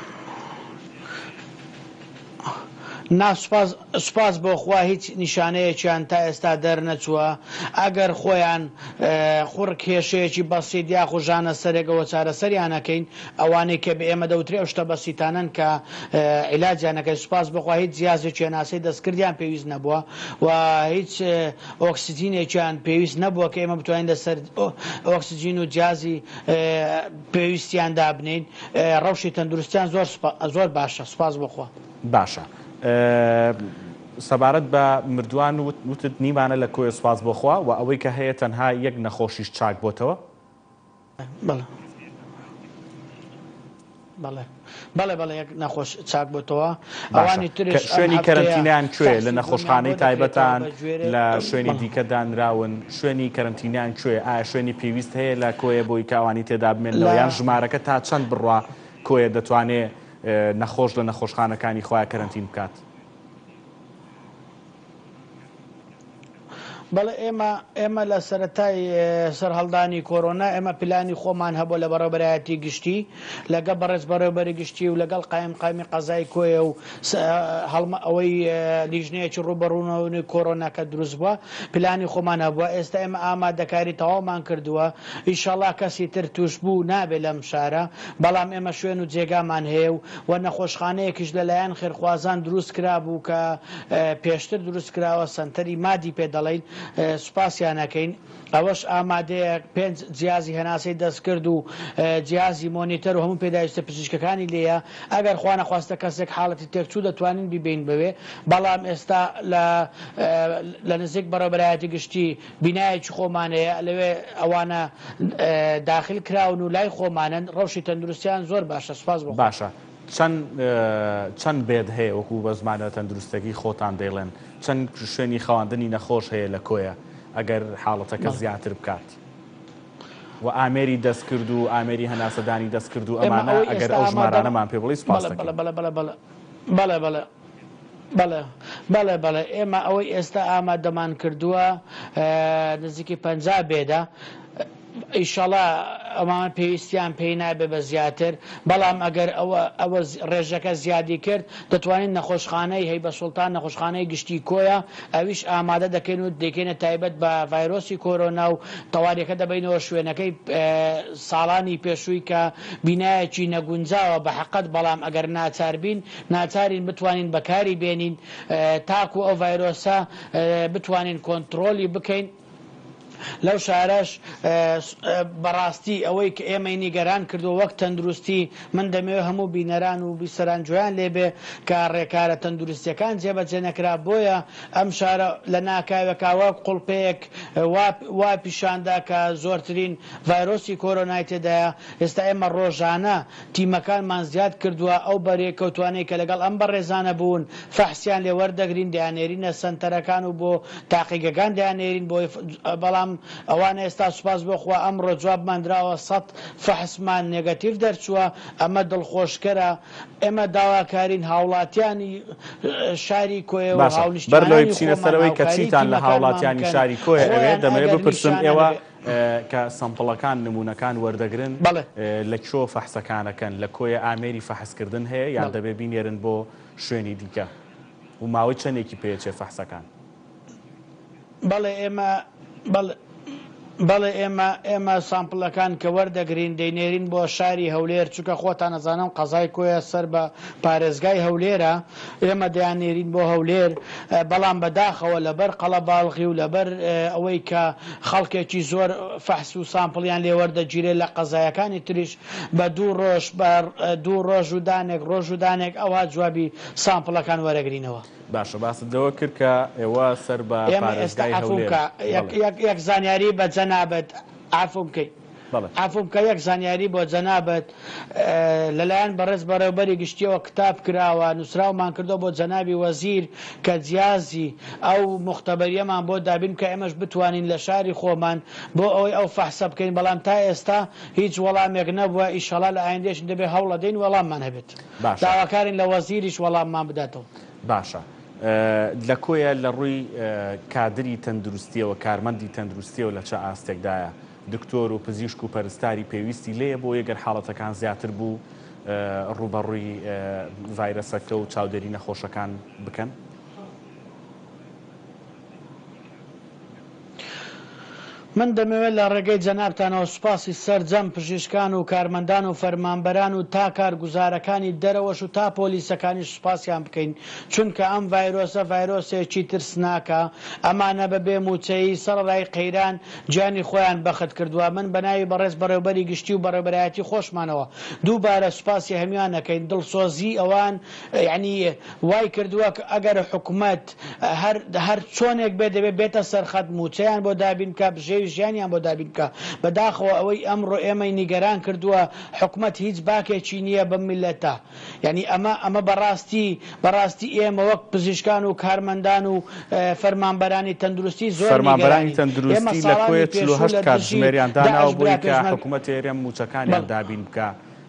نا سوپاس سوپاس بۆ خوا هیچ نیشانەیەکیان تا ئێستا دەرنەچووە ئەگەر خۆیان قوڕگ کێشەیەکی بەسیت یاخو ژانە سەرێک ئەوە چارەسەریان ئەکەین ئەوانەی کە بە ئێمە دەوترێ ئەو شتە بەسیتانەن کە عیلاجیان ئەکەین سوپاس بۆ خوا هیچ جیازێکی هەناسەی دەستکردیان پێویست نەبووە و هیچ ئۆکسجینێکیان پێویست نەبووە کە ئێمە بتوانین لەسەر ئۆکسجین و جیازی پێویستیان دابنێین ڕەوشی تەندروستیان زۆر زۆر باشە سوپاس بۆ خوا.
باشە سەبارەت بە مردووان وتت نیمانە لە کۆیە سوپاس بۆ خوا و ئەوەی کە هەیە تەنها یەک نەخۆشیش چاک بۆتەوە؟
بەڵێ بەڵێ بەڵێ بەڵێ یەک نەخۆش چاک بۆتەوە
باشە
ئەوانی
کە
ترش ئەم
شوێنی
هەفتەیە
کەرەنتینەیان کوێیە لە
فەحسی دڵیان
نەخۆشخانەی
بۆ دەکرێتەوە
تایبەتان
بە گوێرەی
لە شوێنی
بەڵێ
دیکە دانراون شوێنی کەرەنتینەیان کوێیە ئایا شوێنی پێویست هەیە لە کۆیە بۆی کە ئەوانی تێدا بمێننەوە
لە
یان ژمارەکە تا چەند بڕوا کۆیە دەتوانێ نەخۆش لە نەخۆشخانەکانی خۆیا کەرەنتین بکات؟
بەڵێ ئێمە ئێمە لە سەرەتای سەرهەڵدانی کۆرۆنا ئێمە پلانی خۆمان هەبوو لە بەڕێوەبەرایەتی گشتی لەگەڵ بەڕێز بەڕێوەبەری گشتی و لەگەڵ قایمقامی قەزای کۆیە و هەڵمە ئەوەی لیژنەیەکی ڕووبەڕوونەوەی کۆرۆنا کە دروست بووە پلانی خۆمان هەبووە ئێستا ئێمە ئامادەکاری تەواومان کردووە ئیشەڵا کەسی تر تووشبوو نابێ لەم شارە بەڵام ئێمە شوێن و جێگامان هەیە و و نەخۆشخانەیەکیش لەلایەن خێرخوازان دروست کرابوو کە پێشتر دروست کراوە سەنتەری مادی پێ دەڵێین سوپاسیان ئەکەین ئەوەش ئامادەیە پێنج جیازی هەناسەی دەستکرد و جیازی مۆنیتەر و هەموو پێداویستە پزیشکەکانی لێیە ئەگەر خوانەخواستە کەسێک حاڵەتی تێکچوو دەتوانین بیبەین بەوێ بەڵام ئێستا لە لە نزیک بەڕێوەبەرایەتی گشتی بینایەکی خۆمان هەیە لەوێ ئەوانە داخل کراون و لای خۆمانن ڕەوشی تەندروستیان زۆر باشە سوپاس بۆ خوا.
باشە چەند چەند bed هەیە وەکو بە زمانە تەندروستەکەی خۆتان دەیڵێن چەند شوێنی خەواندنی نەخۆش هەیە لە کۆیە ئەگەر حاڵەتەکە
بەڵێ.
زیاتر بکات و ئامێری دەستکرد و ئامێری هەناسەدانی دەستکرد و
ئێمە
ئەمانە
ئەوەی
ئەگەر
ئێستا
ئەو
ئامادەم
ژمارانەمان پێ بڵێی سوپاست
بەڵێ بەڵێ
دەکەین.
بەڵێ بەڵێ بەڵێ بەڵێ بەڵێ بەڵێ بەڵێ بەڵێ ئێمە ئەوەی ئێستا ئامادەمان کردووە نزیکی 50 bed ە ئیشەڵا ئەمانە پێویستیان پێی نابێ بە زیاتر بەڵام ئەگەر ئەوە ئەوە ڕێژەکە زیادی کرد دەتوانین نەخۆشخانەی هەیبە سوڵتان نەخۆشخانەی گشتی کۆیە ئەویش ئامادە دەکەین و دەیکەینە تایبەت بە ڤایرۆسی کۆرۆنا و تەواریەکە دەبەینەوە شوێنەکەی ساڵانی پێشووی کە بینایەکی نەگونجاوە بە حەقەت بەڵام ئەگەر ناچاربین ناچارین بتوانین بەکاری بێنین تاکو ئەو ڤایرۆسە بتوانین کۆنتڕۆلی بکەین. لەو شارەش بەڕاستی ئەوەی کە ئێمەی نیگەران کردووە وەک تەندروستی، من دەمەوێت هەموو بینەران و بیسەران گوێیان لێبێ کە ڕێکارە تەندروستیەکان جێبەجێ نەکرا، بۆیە ئەم شارە لە ناکاوێکا وەک قوڵپەیەک وا پیشاندا کە زۆرترین ڤایرۆسی کۆرۆنای تێدایە، ئێستا ئێمە ڕۆژانە تیمەکانمان زیاد کردووە، ئەو بەرێکەوتوانەی کە لەگەڵ ئەم بەڕێزانە بوون فەحسیان لێ وەردەگرین دەیاننێرینە سەنتەرەکان و بۆ تاقیگەکان دەیاننێرین بۆ بەڵام ئەوانە ئێستا سوپاس بۆ خوا ئەمڕۆ جوابمان دراوە سەت فەحسمان نێگەتیڤ دەرچووە ئەمە دڵخۆشکەرە ئێمە داواکارین هاوڵاتیانی شاری کۆیە و
باشە بەر لەوەی
هاونیشتیمانانی
بچینە
خۆمان
سەرەوەی کە
هاوکاری
چیتان لە
تیمەکانمان
هاوڵاتیانی
بکەن
شاری کۆیە ئەوێ
خۆیان
دەمەوێ
ئەگەر
بپرسم
نیشانە
ئێوە
نەبێ
کە sample ەکان نمونەکان وەردەگرن
بەڵێ.
لە کوێ فەحسەکان ئەکەن لە کۆیە ئامێری فەحسکردن هەیە یان
بەڵێ.
دەبێ بینێرن بۆ شوێنی دیکە و ماوەی چەندێکی پێچێ فەحسەکان؟
بەڵێ ئێمە بەڵێ بەڵێ ئێمە ئێمە sample ەکان کە وەردەگرین دەینێرین بۆ شاری هەولێر چونکە خۆتان ئەزانن قەزای کۆیە سەر بە پارێزگای هەولێرە ئێمە دەیاننێرین بۆ هەولێر، بەڵام بەداخەوە لەبەر قەڵەباڵغی و لەبەر ئەوەی کە خەڵکێکی زۆر فەحس و sample یان لێ وەردەگیرێت لە قەزایەکانی تریش بە دوو ڕۆژ بە دوو ڕۆژ و دانێک ڕۆژ و دانێک ئەوها جوابی sample ەکان وەرەگرینەوە.
باشە باست لەوە کرد کە ئێوە سەر بە
ئێمە ئێستا
پارێزگای
عەفوم
هەولێرن.
کە یەک
بەڵێ.
یەک یەک زانیاری بە جەنابت عەفوم کەی.
بەڵێ.
عەفوم بکە یەک زانیاری بۆ جەنابت لەلایەن بەڕێز بەڕێوبەری گشتیەوە کتاب کراوە نوسراومان کردوە بۆ جەنابی وەزیر کە جیازی ئەو موختەبەریەمان بۆ دابین بکا ئێمەش بتوانین لە شاری خۆمان بۆ ئەوەی ئەو فەحسە بکەین بەڵام تا ئێستا هیچ وەڵامێک نەبوە ئیشەڵا لە ئایندەش دەبێ هەوڵەدەین وەڵاممان هەبێت
باشە.
داواکارین لە وەزیریش وەڵاممان بداتەوە.
باشە لە کۆیە لە ڕووی کادری تەندروستیەوە کارمەندی تەندروستیەوە لە چ ئاستێکدایە؟ دکتۆر و پزیشک و پەرستاری پێویستی لێیە بۆیە گەر حاڵەتەکان زیاتر بوو. ڕووبەڕووی ڤایرەسەکە و چاودێری نەخۆشەکان بکەن؟
من دەمەوێت لە ڕێگەی جەنابتانەوە سوپاسی سەرجەم پزیشکان و کارمەندان و فەرمانبەران و تا کارگوزارەکانی دەرەوەش و تا پۆلیسەکانیش سوپاسیان بکەین چونکە ئەم ڤایرۆسە ڤایرۆسێکی ترسناکە ئەمانە بە بێ موچەیی سەڕەرای قەیران گیانی خۆیان بەخت کردوە من بەناوی بەڕێز بەڕێوبەری گشتی و بەڕێوبەرایەتی خۆشمانەوە دووبارە سوپاسی هەموان ئەکەین دڵسۆزی ئەوان یانی وای کردوە کە ئەگەر حکومەت هەر هەر چۆنێک بێت دەبێت بێتە سەر خەت موچەیان بۆ دابین بکا بژێوی ژیانیان بۆ دابین بکا بەداخەوە ئەوەی ئەمڕۆ ئێمەی نیگەران کردوە حکومەت هیچ باکێکی نیە بەم میللەتە یانی ئەمە ئەمە بەڕاستی بەڕاستی ئێمە وەک پزیشکان و کارمەندان و فەرمانبەرانی تەندروستی زۆر
فەرمانبەرانی
نیگەرانین ئێمە
تەندروستی لە
ساڵانی
کۆیە
پێشوو
48
لە دژی
کاتژمێریان
داعش
داناوە
برا
بۆی کە
پێشمەرگە
حکومەتی هەرێم مووچەکانیان
بەڵێ
دابین بکا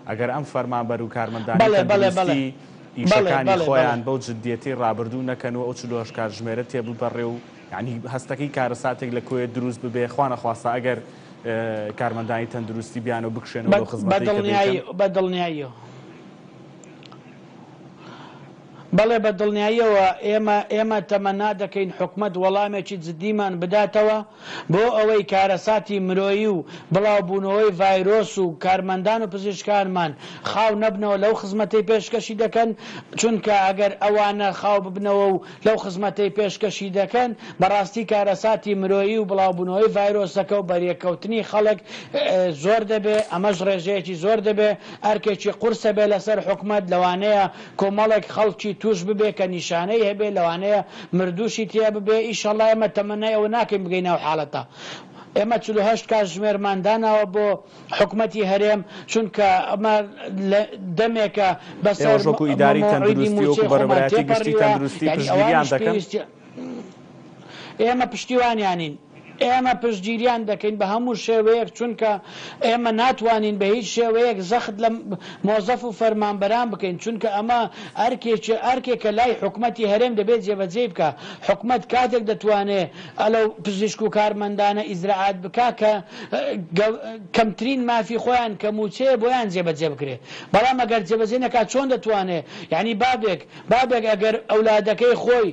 ئەگەر ئەم فەرمانبەر و کارمەندانی
بەڵێ بەڵێ بەڵێ
تەندروستی
بەڵێ
ئیشەکانی
بەڵێ بەڵێ
خۆیان بەو جدیەتەی ڕابردوو نەکەن و ئەو 48 کاتژمێرە تێبپەڕێ و یانی هەستەکەی کارەساتێک لە کۆیە دروست ببێ خوانەخواستە ئەگەر کارمەندانی تەندروستی بیان و بکشێنەوە
بە
لەو
بە
خزمەتەی کە دەیکەن.
دڵنیایی بە دڵنیاییەوە. بەڵێ بە دڵنیاییەوە ئێمە ئێمە تەمەنا دەکەین حکومەت وەڵامێکی جدیمان بداتەوە بۆ ئەوەی کارەساتی مرۆیی و بڵاوبوونەوەی ڤایرۆس و کارمەندان و پزیشکانمان خاو نەبنەوە لەو خزمەتەی پێشکەشی دەکەن چونکە ئەگەر ئەوانە خاو ببنەوە و لەو خزمەتەی پێشکەشی دەکەن بەڕاستی کارەساتی مرۆیی و بڵاوبوونەوەی ڤایرۆسەکە و بەریەککەوتنی خەڵک زۆر دەبێ ئەمەش ڕێژەیەکی زۆر دەبێ ئەرکێکی قورسە بێ لەسەر حکومەت لەوانەیە کۆمەڵێک خەڵکی توش ببێ کە نیشانەی هەبێ لەوانەیە مردوشی تیا ببێ ئیشەڵا ئێمە تەمەنای ئەوە ناکەین بگەینە ئەو حاڵەتە ئێمە 48 کاتژمێرمان داناوە بۆ حکومەتی هەرێم چونکە ئەمە لە دەمێکە بەسەر
ئێوەش وەکو ئیداری
مەوعیدی
تەندروستی وەکو
موچەی خۆمان
بەڕێوەبەرایەتی گشتی
تێپەڕیوە
تەندروستی
یانی
پشتگیریان
ئەوانیش
دەکەن؟
پێویستی ئێمە پشتیوانیانین. ئێمە پشتگیریان دەکەین بە هەموو شێوەیەک چونکە ئێمە ناتوانین بە هیچ شێوەیەک زەخت لە مۆزەف و فەرمانبەران بکەین چونکە ئەمە ئەرکێکی ئەرکێکە لای حکومەتی هەرێم دەبێت جێبەجێی بکا حکومەت کاتێک دەتوانێ ئەلەو پزیشک و کارمەندانە ئیجرائات بکا کە کەمترین مافی خۆیان کە موچەیە بۆیان جێبەجێ بکرێ بەڵام ئەگەر جێبەجێ نەکا چۆن دەتوانێ یانی بابێک بابێک ئەگەر ئەولادەکەی خۆی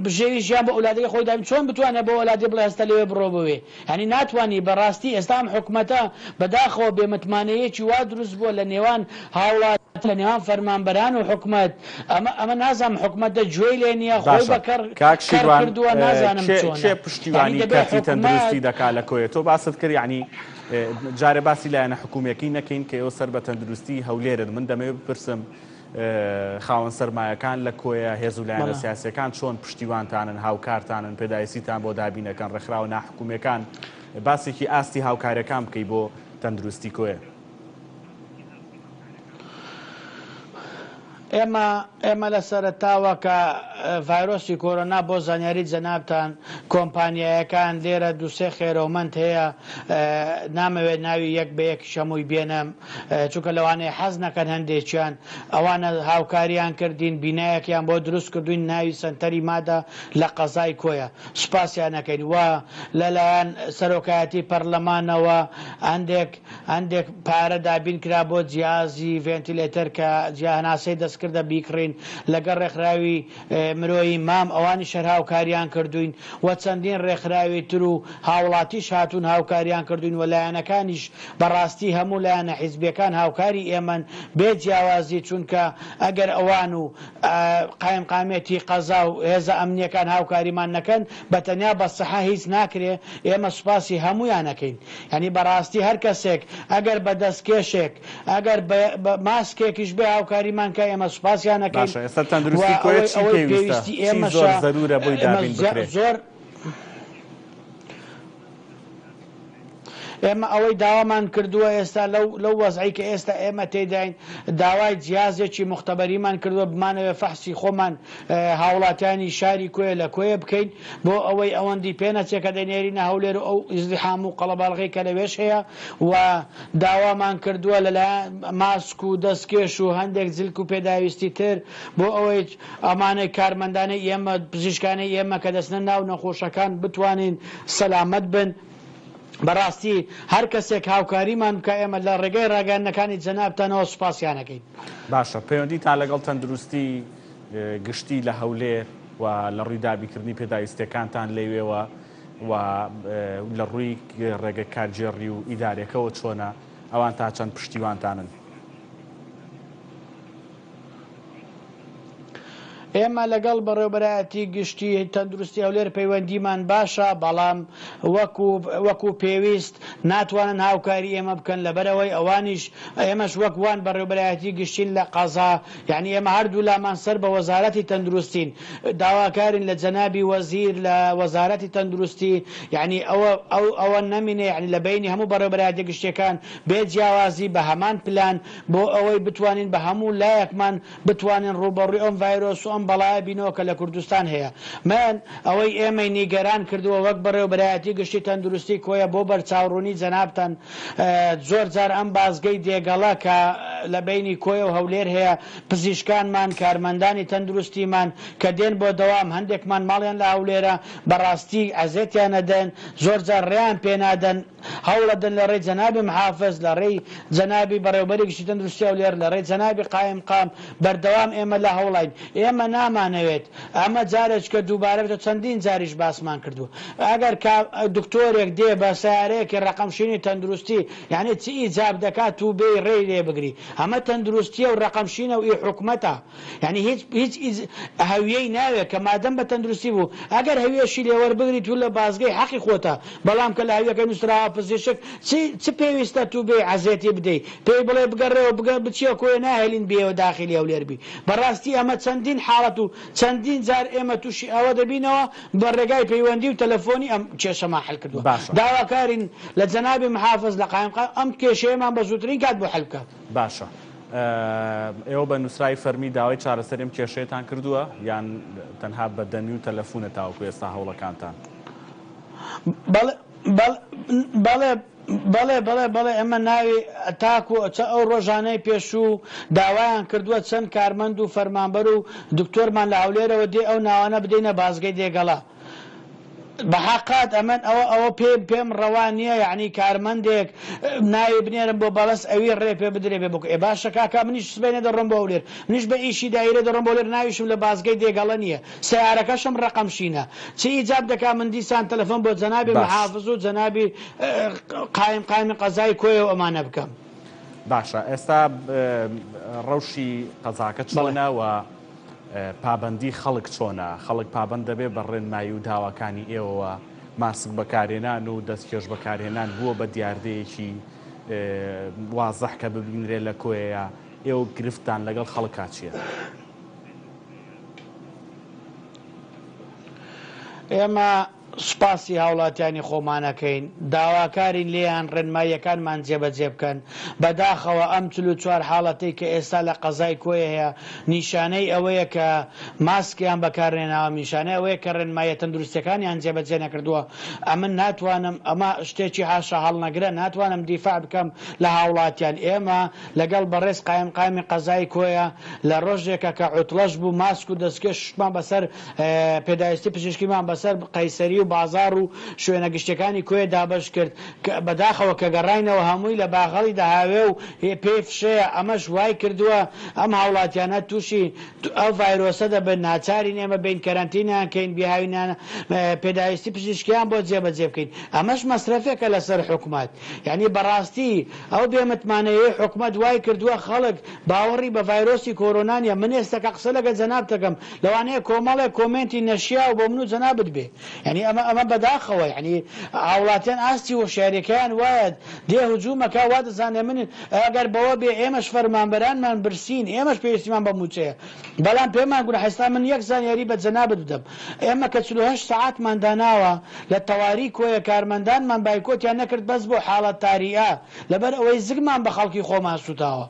بژێوی ژیان بۆ ئەولادەکەی خۆی دابین چۆن بتوانێت بۆ ئەولادی بڵێ هەستە لەوێ بڕۆ بۆوێ یانی ناتوانی بەڕاستی ئێستا ئەم حکومەتە بەداخەوە بێ متمانەیەکی وا دروست بووە لە نێوان هاوڵاتی لە نێوان فەرمانبەران و حکومەت ئەمە ئەمە نازانم حکومەتە گوێی لێ نییە خۆی
باشە
بە کەڕ
کاک
کەڕ
شیروان
کردووە نازانم
کێ
چۆنە
کێ
یانی
پشتیوانی
دەبێ
کەرتی
حکومەت
تەندروستی دەکا لە کۆیە تۆ باست کرد یانی جارێ باسی لایەنە حکومیەکەی نەکەین کە ئێوە سەر بە تەندروستی هەولێرن من دەمەوێت بپرسم خاوەن سەرمایەکان لە کۆیە، هێز و لایەنە سیاسییەکان چۆن پشتیوانتانن، هاوکارتانن، پێداویستیتان بۆ دابینەکەن، ڕێکخراوە ناحکومییەکان، باسێکی ئاستی هاوکارییەکان بکەی بۆ تەندروستی کۆیە.
ئێمە ئێمە لە سەرەتاوە کە ڤایرۆسی کۆرۆنا بۆ زانیاری جەنابتان کۆمپانیایەکان لێرە دووسێ خێرەومەند هەیە نامەوێت ناوی یەک بە یەکیش هەمووی بێنم چونکە لەوانەیە حەز نەکەن هەندێکیان ئەوانە هاوکاریان کردین بینایەکیان بۆ دروست کردوین ناوی سەنتەری مادە لە قەزای کۆیە سوپاسیان ئەکەین و لەلایەن سەرۆکایەتی پەرلەمانەوە هەندێک هەندێک پارە دابین کرا بۆ جیازی ڤێنتیلێتەر کە جیا هەناسەی دەستکردە بیکڕین لەگەڵ ڕێکخراوی مرۆیی مام ئەوانیش هەر هاوکاریان کردوین و چەندین ڕێکخراوی تر و هاوڵاتیش هاتوون هاوکاریان کردوین و لایەنەکانیش بەڕاستی هەموو لایەنە حیزبیەکان هاوکاری ئێمەن بێ جیاوازی چونکە ئەگەر ئەوان و قایمقامیەتی قەزا و هێزە ئەمنیەکان هاوکاریمان نەکەن بە تەنیا بە سحە هیچ ناکرێ ئێمە سوپاسی هەموویان ئەکەین یانی بەڕاستی هەر کەسێک ئەگەر بە دەستکێشێک ئەگەر بە ماسکێکیش بێ هاوکاریمان کا ئێمە سوپاسیان ئەکەین
باشە ئێستا
و
تەندروستی کۆیە
ئەوەی
چی
ئەوەی
پێویستە
پێویستی
چی زۆر
ئێمەشە
زەرورە بۆی
ئێمە
دابین بکرێ؟
زۆر ئێمە ئەوەی داوامان کردووە ئێستا لەو لەو وەزعەی کە ئێستا ئێمە تێیداین داوای جیازێکی موختەبەریمان کردووە بمانەوێ فەحسی خۆمان هاوڵاتیانی شاری کۆیە لە کۆیە بکەین بۆ ئەوەی ئەوەندی پێ نەچێ کە دەینێرینە هەولێر و ئەو ئیزدیحام و قەڵەباڵغی کە لەوێش هەیە و داوامان کردووە لەلایەن ماسک و دەستکێش و هەندێک جلک و پێداویستی تر بۆ ئەوەی ئەمانەی کارمەندانەی ئێمە پزیشکانەی ئێمە کە دەچنە ناو نەخۆشەکان بتوانین سەلامەت بن. بەڕاستی هەر کەسێک هاوکاریمان بکا ئێمە لە ڕێگای ڕاگەیاندنەکانی جەنابتانەوە سوپاسیان ئەکەین.
باشە پەیوەندیتان لەگەڵ تەندروستی گشتی لە هەولێر و لە ڕووی دابینکردنی پێداویستیەکانتان لەوێوە و لە ڕووی ڕێگە کارگێڕی و ئیدارەکەوە چۆنە؟ ئەوان تا چەند پشتیوانتانن؟
ئێمە لەگەڵ بەڕێوەبەرایەتی گشتی تەندروستی هەولێر پەیوەندیمان باشە، بەڵام وەکو وەکو پێویست ناتوانن هاوکاری ئێمە بکەن لەبەرئەوەی ئەوانیش ئێمەش وەک وان بەڕێوەبەرایەتی گشتین لە قەزا یانی ئێمە هەردوولامان سەر بە وەزارەتی تەندروستین داواکارین لە جەنابی وەزیر لە وەزارەتی تەندروستی یانی ئەوە ئەو ئەوە نەمینێ یانی لە بەینی هەموو بەڕێوەبەرایەتیە گشتیەکان بێ جیاوازی بە هەمان پلان بۆ ئەوەی بتوانین بە هەموو لایەکمان بتوانین ڕووبەڕووی ئەم ڤایرۆس و ئەم بەڵایە بینەوە کە لە کوردستان هەیە. من ئەوەی ئێمەی نیگەران کردووە وەک بەڕێوەبەرایەتی گشتی تەندروستی کۆیە بۆ بەرچاوڕوونی جەنابتان زۆر جار ئەم بازگەی دێگەڵە کە لە بەینی کۆیە و هەولێر هەیە پزیشکانمان کارمەندانی تەندروستیمان کە دێن بۆ دەوام هەندێکمان ماڵیان لە هەولێرە بەڕاستی ئەزێتیان ئەدەن زۆر جار ڕێیان پێنادەن هەوڵەدەن لە ڕێی جەنابی محافز، لە ڕێی جەنابی بەڕێوەبەری گشتی تەندروستی هەولێر، لە ڕێی جەنابی قائیمقام، بەردەوام ئێمە لە هەوڵاین. ئێمە نامانەوێت ئەمە جارێکە دووبارە بێتەوە، چەندین جاریش باسمان کردووە. ئەگەر کا دکتۆرێک دێ بە سەیارەیەکی ڕەقەم شینی تەندروستی، یانی چ ئیجاب دەکات تو بێی ڕێی لێ بگری؟ ئەمە تەندروستییە و ڕەقەم شینە و ئی حکومەتە. یانی هیچ هیچ ئیز هەویەی ناوێ کە مادەم بە تەندروستی بوو ئەگەر هەویەشی لێ وەربگری تو لە بازگەی حەقی خۆتە بەڵام کە لە هەویەکەی نوسراوە پزیشک چی چ پێویستە تو بێی عەزێتی بدەی پێی بڵێ بگەڕێوە بگە بچیە کۆیە ناهێلین بێیەوە داخیلی هەولێر بی بەڕاستی ئەمە چەندین حاڵەت و چەندین جار ئێمە توشی ئەوە دەبینەوە بە ڕێگای پەیوەندی و تەلەفۆنی ئەم کێشەمان حەل کردوە
باشە.
داواکارین لە جەنابی محافز لە قایمقام ئەم کێشەیەمان بە زوترین کات بۆ حەل بکا.
باشە ئێوە بە نووسراوی فەرمی داوای چارەسەری ئەم کێشەیەتان کردووە یان تەنها بە دەمی و تەلەفونە تاوەکو ئێستا هەوڵەکانتان؟
بەڵێ بەڵێ بەڵێ بەڵێ بەڵێ ئێمە ناوی تاکو ئەو ڕۆژانەی پێشوو داوایان کردووە چەند کارمەند و فەرمانبەر و دکتۆرمان لە هەولێرەوە دێ ئەو ناوانە بدەینە بازگەی دێگەڵە بەحەقت ئەمن ئەوە ئەوە پێم پێم ڕەوا نییە یعنی کارمەندێک ناوی بنێرم بۆ بەڵەس ئەوی ڕێ پێ بدرێ بێ بۆ ئێ باشە کاکە منیش سبەینێ دەڕۆم بۆ هەولێر منیش بە ئیشی دایرە دەڕۆم بۆ هەولێر ناویشم لە بازگەی دێگەڵە نییە سەیارەکەشم ڕەقەم شینە چ ئیجاب دەکا من دیسان تەلەفۆن بۆ جەنابی
باش.
محافز و جەنابی قایم قامی قەزای کۆیە و ئەمانە بکەم.
باشە ئێستا ڕەوشی قەزاکە
بەڵێ.
چۆنە و پابەندی خەڵک چۆنە؟ خەڵک پابەند دەبێت بە ڕێنمایی و داواکانی ئێوەوە؟ ماسک بەکارهێنان و دەستکێش بەکارهێنان بووە بە دیاردەیەکی وازح کە ببینرێت لە کۆیەیە؟ ئێوە گرفتتان لەگەڵ خەڵکا چییە؟
ئێمە سوپاسی هاوڵاتیانی خۆمان ئەکەین، داواکارین لێیان ڕێنماییەکانمان جێبەجێ بکەن، بەداخەوە ئەم 44 حاڵەتەی کە ئێستا لە قەزای کۆیە هەیە نیشانەی ئەوەیە کە ماسکیان بەکارنێناوە، نیشانەی ئەوەیە کە ڕێنماییە تەندروستیەکانیان جێبەجێ نەکردووە، ئەمن ناتوانم ئەمە شتێکی حاشا هەڵنەگرە ناتوانم دیفاع بکەم لە هاوڵاتیان، ئێمە لەگەڵ بەڕێز قایمقامی قەزای کۆیە لە ڕۆژێکە کە عوتڵەش بوو ماسک و دەستکێشمان بەسەر پێداویستی پزیشکیمان بەسەر قەیسەری و بازاڕ و شوێنە گشتیەکانی کۆیە دابەش کرد کە بەداخەوە کە گەڕاینەوە هەمووی لە باغەڵی دەهاوێ و پێی فشەیە ئەمەش وای کردووە ئەم هاوڵاتیانە تووشی ئەو ڤایرۆسە دەبن ناچارین ئێمە بێین کەرەنتینیان کەین بیهاوینانە پێداویستی پزیشکیان بۆ جێبەجێ بکەین ئەمەش مەسرەفێکە لەسەر حکومەت یانی بەڕاستی ئەو بێ متمانەیەی حکومەت وای کردووە خەڵک باوەڕی بە ڤایرۆسی کۆرۆنا نیە من ئێستا کە قسە لەگەل جەنابت دەکەم لەوانەیە کۆمەڵێک کۆمێنتی نەشیاو بۆ من و جەنابت بێ یانی ئەمە ئەمە بەداخەوە یانی هاوڵاتیان ئاستی هۆشیاریەکەیان وایە دێ هجومەکا وا دەزانێ من ئەگەر بەوە بێ ئێمەش فەرمانبەرانمان برسین ئێمەش پێویستیمان بە موچەیە بەڵام پێمان گوناح ئێستا من یەک زانیاری بە جەنابت بدەم ئێمە کە 48 سەعاتمان داناوە لە تەواری کۆیە کارمەندانمان بایکۆتیان نەکرد بەس بۆ حاڵەت تاریئە لەبەر ئەوەی زگمان بە خەڵکی خۆمان سوتاوە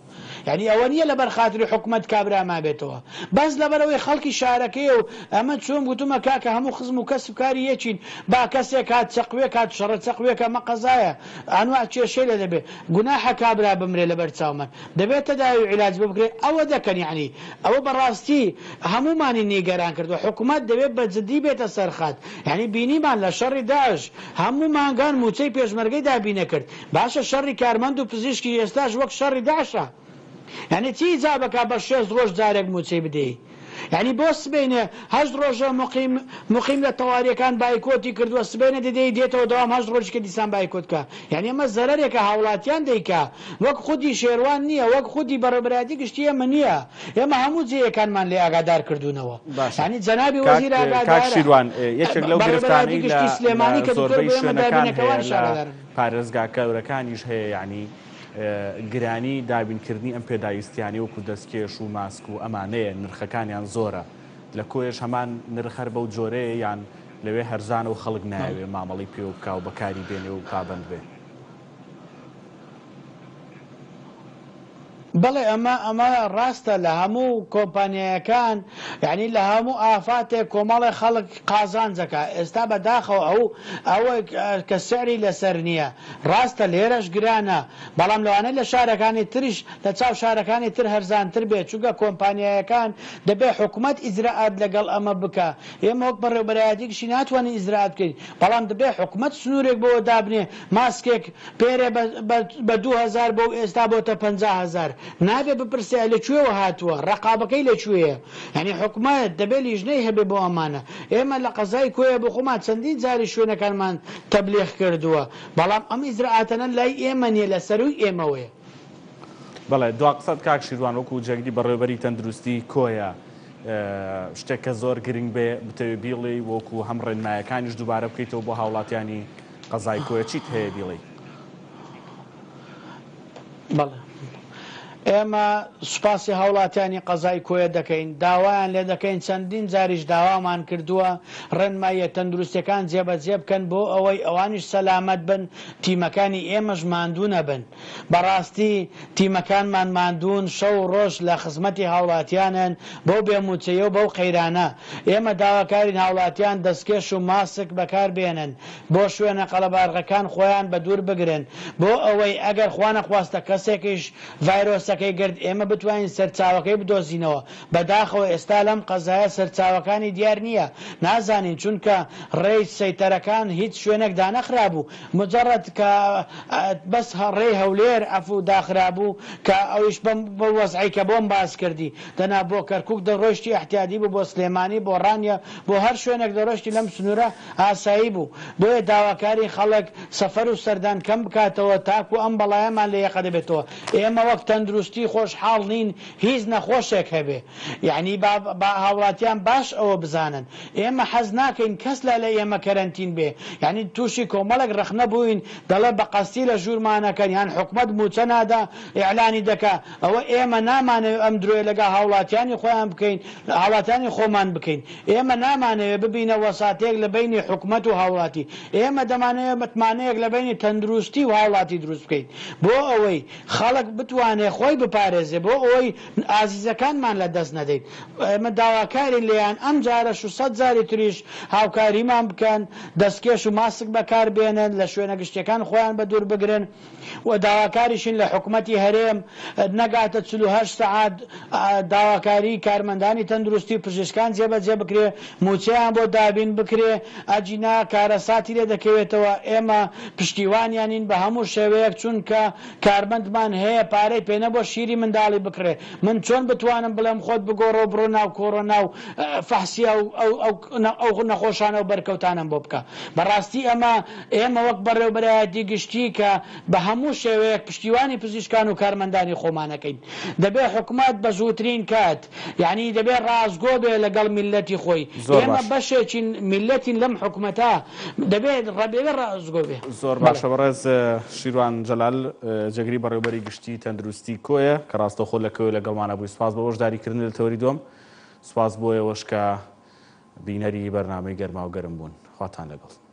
یانی ئەوە نیە لەبەر خاتری حکومەت کابرا مابێتەوە بەس لەبەر ئەوەی خەڵکی شارەکەیە و ئەمە چوم گوتومە کاکە هەموو خزم و کەس و کاری یەکین. خەریکین با کەسێک هات چەقوێک هات شەڕە چەقوێک ئەمە قەزایە ئەنواع کێشەی لێ دەبێ گوناحە کابرا بمرێ لەبەر چاومان دەبێ تەداوی و عیلاج بۆ بکرێ ئەوە دەکەن یەعنی ئەوە بەڕاستی هەموومانی نیگەران کردوە حکومەت دەبێ بە جدی بێتە سەر خەت یەعنی بینیمان لە شەڕی داعش هەموو مانگان موچەی پێشمەرگەی دابینەکرد باشە شەڕی کارمەند و پزیشکی ئێستاش وەک شەڕی داعشە یانی چی ئیجابەکا بە شێست ڕۆژ جارێک موچەی بدەی یانی بۆ سبەینێ هەشت ڕۆژە مقیم مقیم لە تەواریەکان بایکۆتی کردوە سبەینێ دەدەی دێتەوە دەوام هەشت ڕۆژی کە دیسان بایکۆت کا یانی ئەمە زەرەرێکە هاوڵاتیان دەیکا وەک خودی شێروان نیە وەک خودی بەڕێوبەرایەتی گشتی ئێمە نیە ئێمە هەموو جێیەکانمان لێ ئاگادار کردونەوە
باشە
یانی جەنابی
کاک
وەزیر
کاک
ئاگادارە
شیروان یەکێک لەو
بەڕێوبەرایەتی
گرفتانەی لە
گشتی
لە
سلێمانی کە دکتۆر
زۆربەی
بۆ ئێمە
شوێنەکان
دابینەکە
هەیە
ئەوانیش
لە
ئاگادارن.
پارێزگا گەورەکانیش هەیە یانی گرانی دابینکردنی ئەم پێداویستیانەی وەکو دەستکێش و ماسک و ئەمانەیە نرخەکانیان زۆرە لە کۆیەش هەمان نرخ هەر بەو جۆرەیە یان لەوێ هەرزانە و خەڵک نایەوێ مامەڵەی پێوە بکا و بەکاری بێنێ و پابەند بێ؟
بەڵێ ئەمە ئەمە ڕاستە لە هەموو کۆمپانیایەکان یانی لە هەموو ئافاتێک کۆمەڵێ خەڵک قازانجەکا ئێستا بە داخەوە ئەو ئەوە کە سعری لەسەر نییە ڕاستە لێرەش گرانە بەڵام لەوانەیە لە شارەکانی تریش لە چاو شارەکانی تر هەرزانتر بێت چونکە کۆمپانیایەکان دەبێ حکومەت ئیجرائات لەگەڵ ئەمە بکا ئێمە وەک بەڕێوبەرایەتی گشتی ناتوانین ئیجرائات بکەین بەڵام دەبێ حکومەت سنورێک بۆوە دابنێ ماسکێک پێرێ بە 2000 بۆ و ئێستا بۆتە 50 هەزار نابێ بپرسێ لە کوێوە هاتووە ڕەقابەکەی لە کوێیە یانی حکومەت دەبێ لیژنەی هەبێ بۆ ئەمانە ئێمە لە قەزای کۆیە بۆ خۆمان چەندین جاری شوێنەکانمان تەبلیغ کردووە بەڵام ئەم ئیجرائاتانە لای ئێمە نیە لە سەرووی ئێمەوەیە.
بەڵێ دوا قسەت کاک شیروان وەکو جێگری بەڕێوەبەری تەندروستی کۆیە شتێک کە زۆر گرنگ بێ بتەوێ بیڵێی وەکو هەم ڕێنمایەکانیش دووبارە بکەیتەوە بۆ هاوڵاتیانی قەزای کۆیە چیت هەیە بیڵێی؟
بەڵێ ئێمە سوپاسی هاوڵاتیانی قەزای کۆیە دەکەین، داوایان لێدەکەین چەندین جاریش داوامان کردووە ڕێنماییە تەندروستیەکان جێبەجێ بکەن بۆ ئەوەی ئەوانیش سەلامەت بن تیمەکانی ئێمەش ماندوو نەبن. بەڕاستی تیمەکانمان ماندوون شەو و ڕۆژ لە خزمەتی هاوڵاتیانن بەو بێ موچەیە و بەو قەیرانە. ئێمە داواکارین هاوڵاتیان دەستکێش و ماسک بەکار بێنن بۆ شوێنە قەڵەبارغەکان خۆیان بەدوور بگرن بۆ ئەوەی ئەگەر خوانەخواستە کەسێکیش ڤایرۆسەکەی گرت ئێمە بتوانین سەرچاوەکەی بدۆزینەوە بەداخەوە ئێستا لەم قەزایە سەرچاوەکانی دیار نییە نازانین چونکە ڕێی سەیتەرەکان هیچ شوێنێک دانەخرابوو مجرد کە بەس ڕێی هەولێر عەفو داخرابوو کە ئەویش بەم بەو وەزعەی کە بۆم باس کردی دەنا بۆ کەرکوک دەڕۆیشتی ئیعتیادی بوو بۆ سلێمانی بۆ ڕانیە بۆ هەر شوێنێک دەڕۆیشتی لەم سنورە ئاسایی بوو بۆیە داواکارین خەڵک سەفەر و سەردان کەم بکاتەوە تاکو ئەم بەڵایەمان لێ یەقە دەبێتەوە ئێمە وەک تەندروستی خۆشحاڵ نین هیچ نەخۆشێک هەبێ یەعنی با با هاوڵاتیان باش ئەوە بزانن ئێمە حەز ناکەین کەس لا لە ئێمە کەرەنتین بێ یەعنی توشی کۆمەڵێک ڕەخنە بووین دەڵێ بە قەستی لە ژوورمانەکەن یان حکومەت موچە نادا ئیعلانی دەکا ئەوە ئێمە نامانەوێ ئەم درۆیە لەگەڵ هاوڵاتیانی خۆیان بکەین هاوڵاتیانی خۆمان بکەین ئێمە نامانەوێ ببینە وەساتەیەک لە بەینی حکومەت و هاوڵاتی ئێمە دەمانەوێ متمانەیەک لە بەینی تەندروستی و هاوڵاتی دروست بکەین بۆ ئەوەی خەڵک بتوانێ خۆی بپارێزێ بۆ ئەوەی ئازیزەکانمان لە دەست نەدەین ئێمە داواکارین لێیان ئەم جارەش و سەد جاری تریش هاوکاریمان بکەن دەستکێش و ماسک بەکار بێنن لە شوێنە گشتیەکان خۆیان بەدوور بگرن و داواکاریشین لە حکومەتی هەرێم نەگاتە 48 سەعات داواکاری کارمەندانی تەندروستی و پزیشکان جێبەجێ بکرێ موچەیان بۆ دابین بکرێ ئەگینا کارەساتی لێ دەکەوێتەوە ئێمە پشتیوانیانین بە هەموو شێوەیەک چونکە کارمەندمان هەیە پارەی پێ نەبووە شیری منداڵی بکڕێ من چۆن بتوانم بڵێم خۆت بگۆڕە و بڕۆ ناو کۆرۆنا و فەحسی ئەو ئەو نەخۆشانە و بەرکەوتانەم بۆ بکە بەڕاستی ئەمە ئێمە وەک بەڕێوبەرایەتی گشتی کە بە هەموو شێوەیەک پشتیوانی پزیشکان و کارمەندانی خۆمانەکەین دەبێ حکومەت بە زووترین کات یانی دەبێ ڕاستگۆ بێ لەگەڵ میللەتی خۆی
زۆر
ئێمە
باش.
بەشێکین میللەتین لەم حکومەتە دەبێ ڕەبێ ڕاستگۆ بێ
زۆر
بەڵێ.
باشە بەڕێز شیروان جەلال جێگری بەڕێوبەری گشتی تەندروستی کۆیە کە ڕاستەوخۆ لە کۆیە لەگەڵمانە بووی سوپاس بۆ بەشداریکردن لە تەوەری دووەم سوپاس بۆ ئێوەش کە بینەری بەرنامەی گەرماوگەرم بوون خواتان لەگەڵ.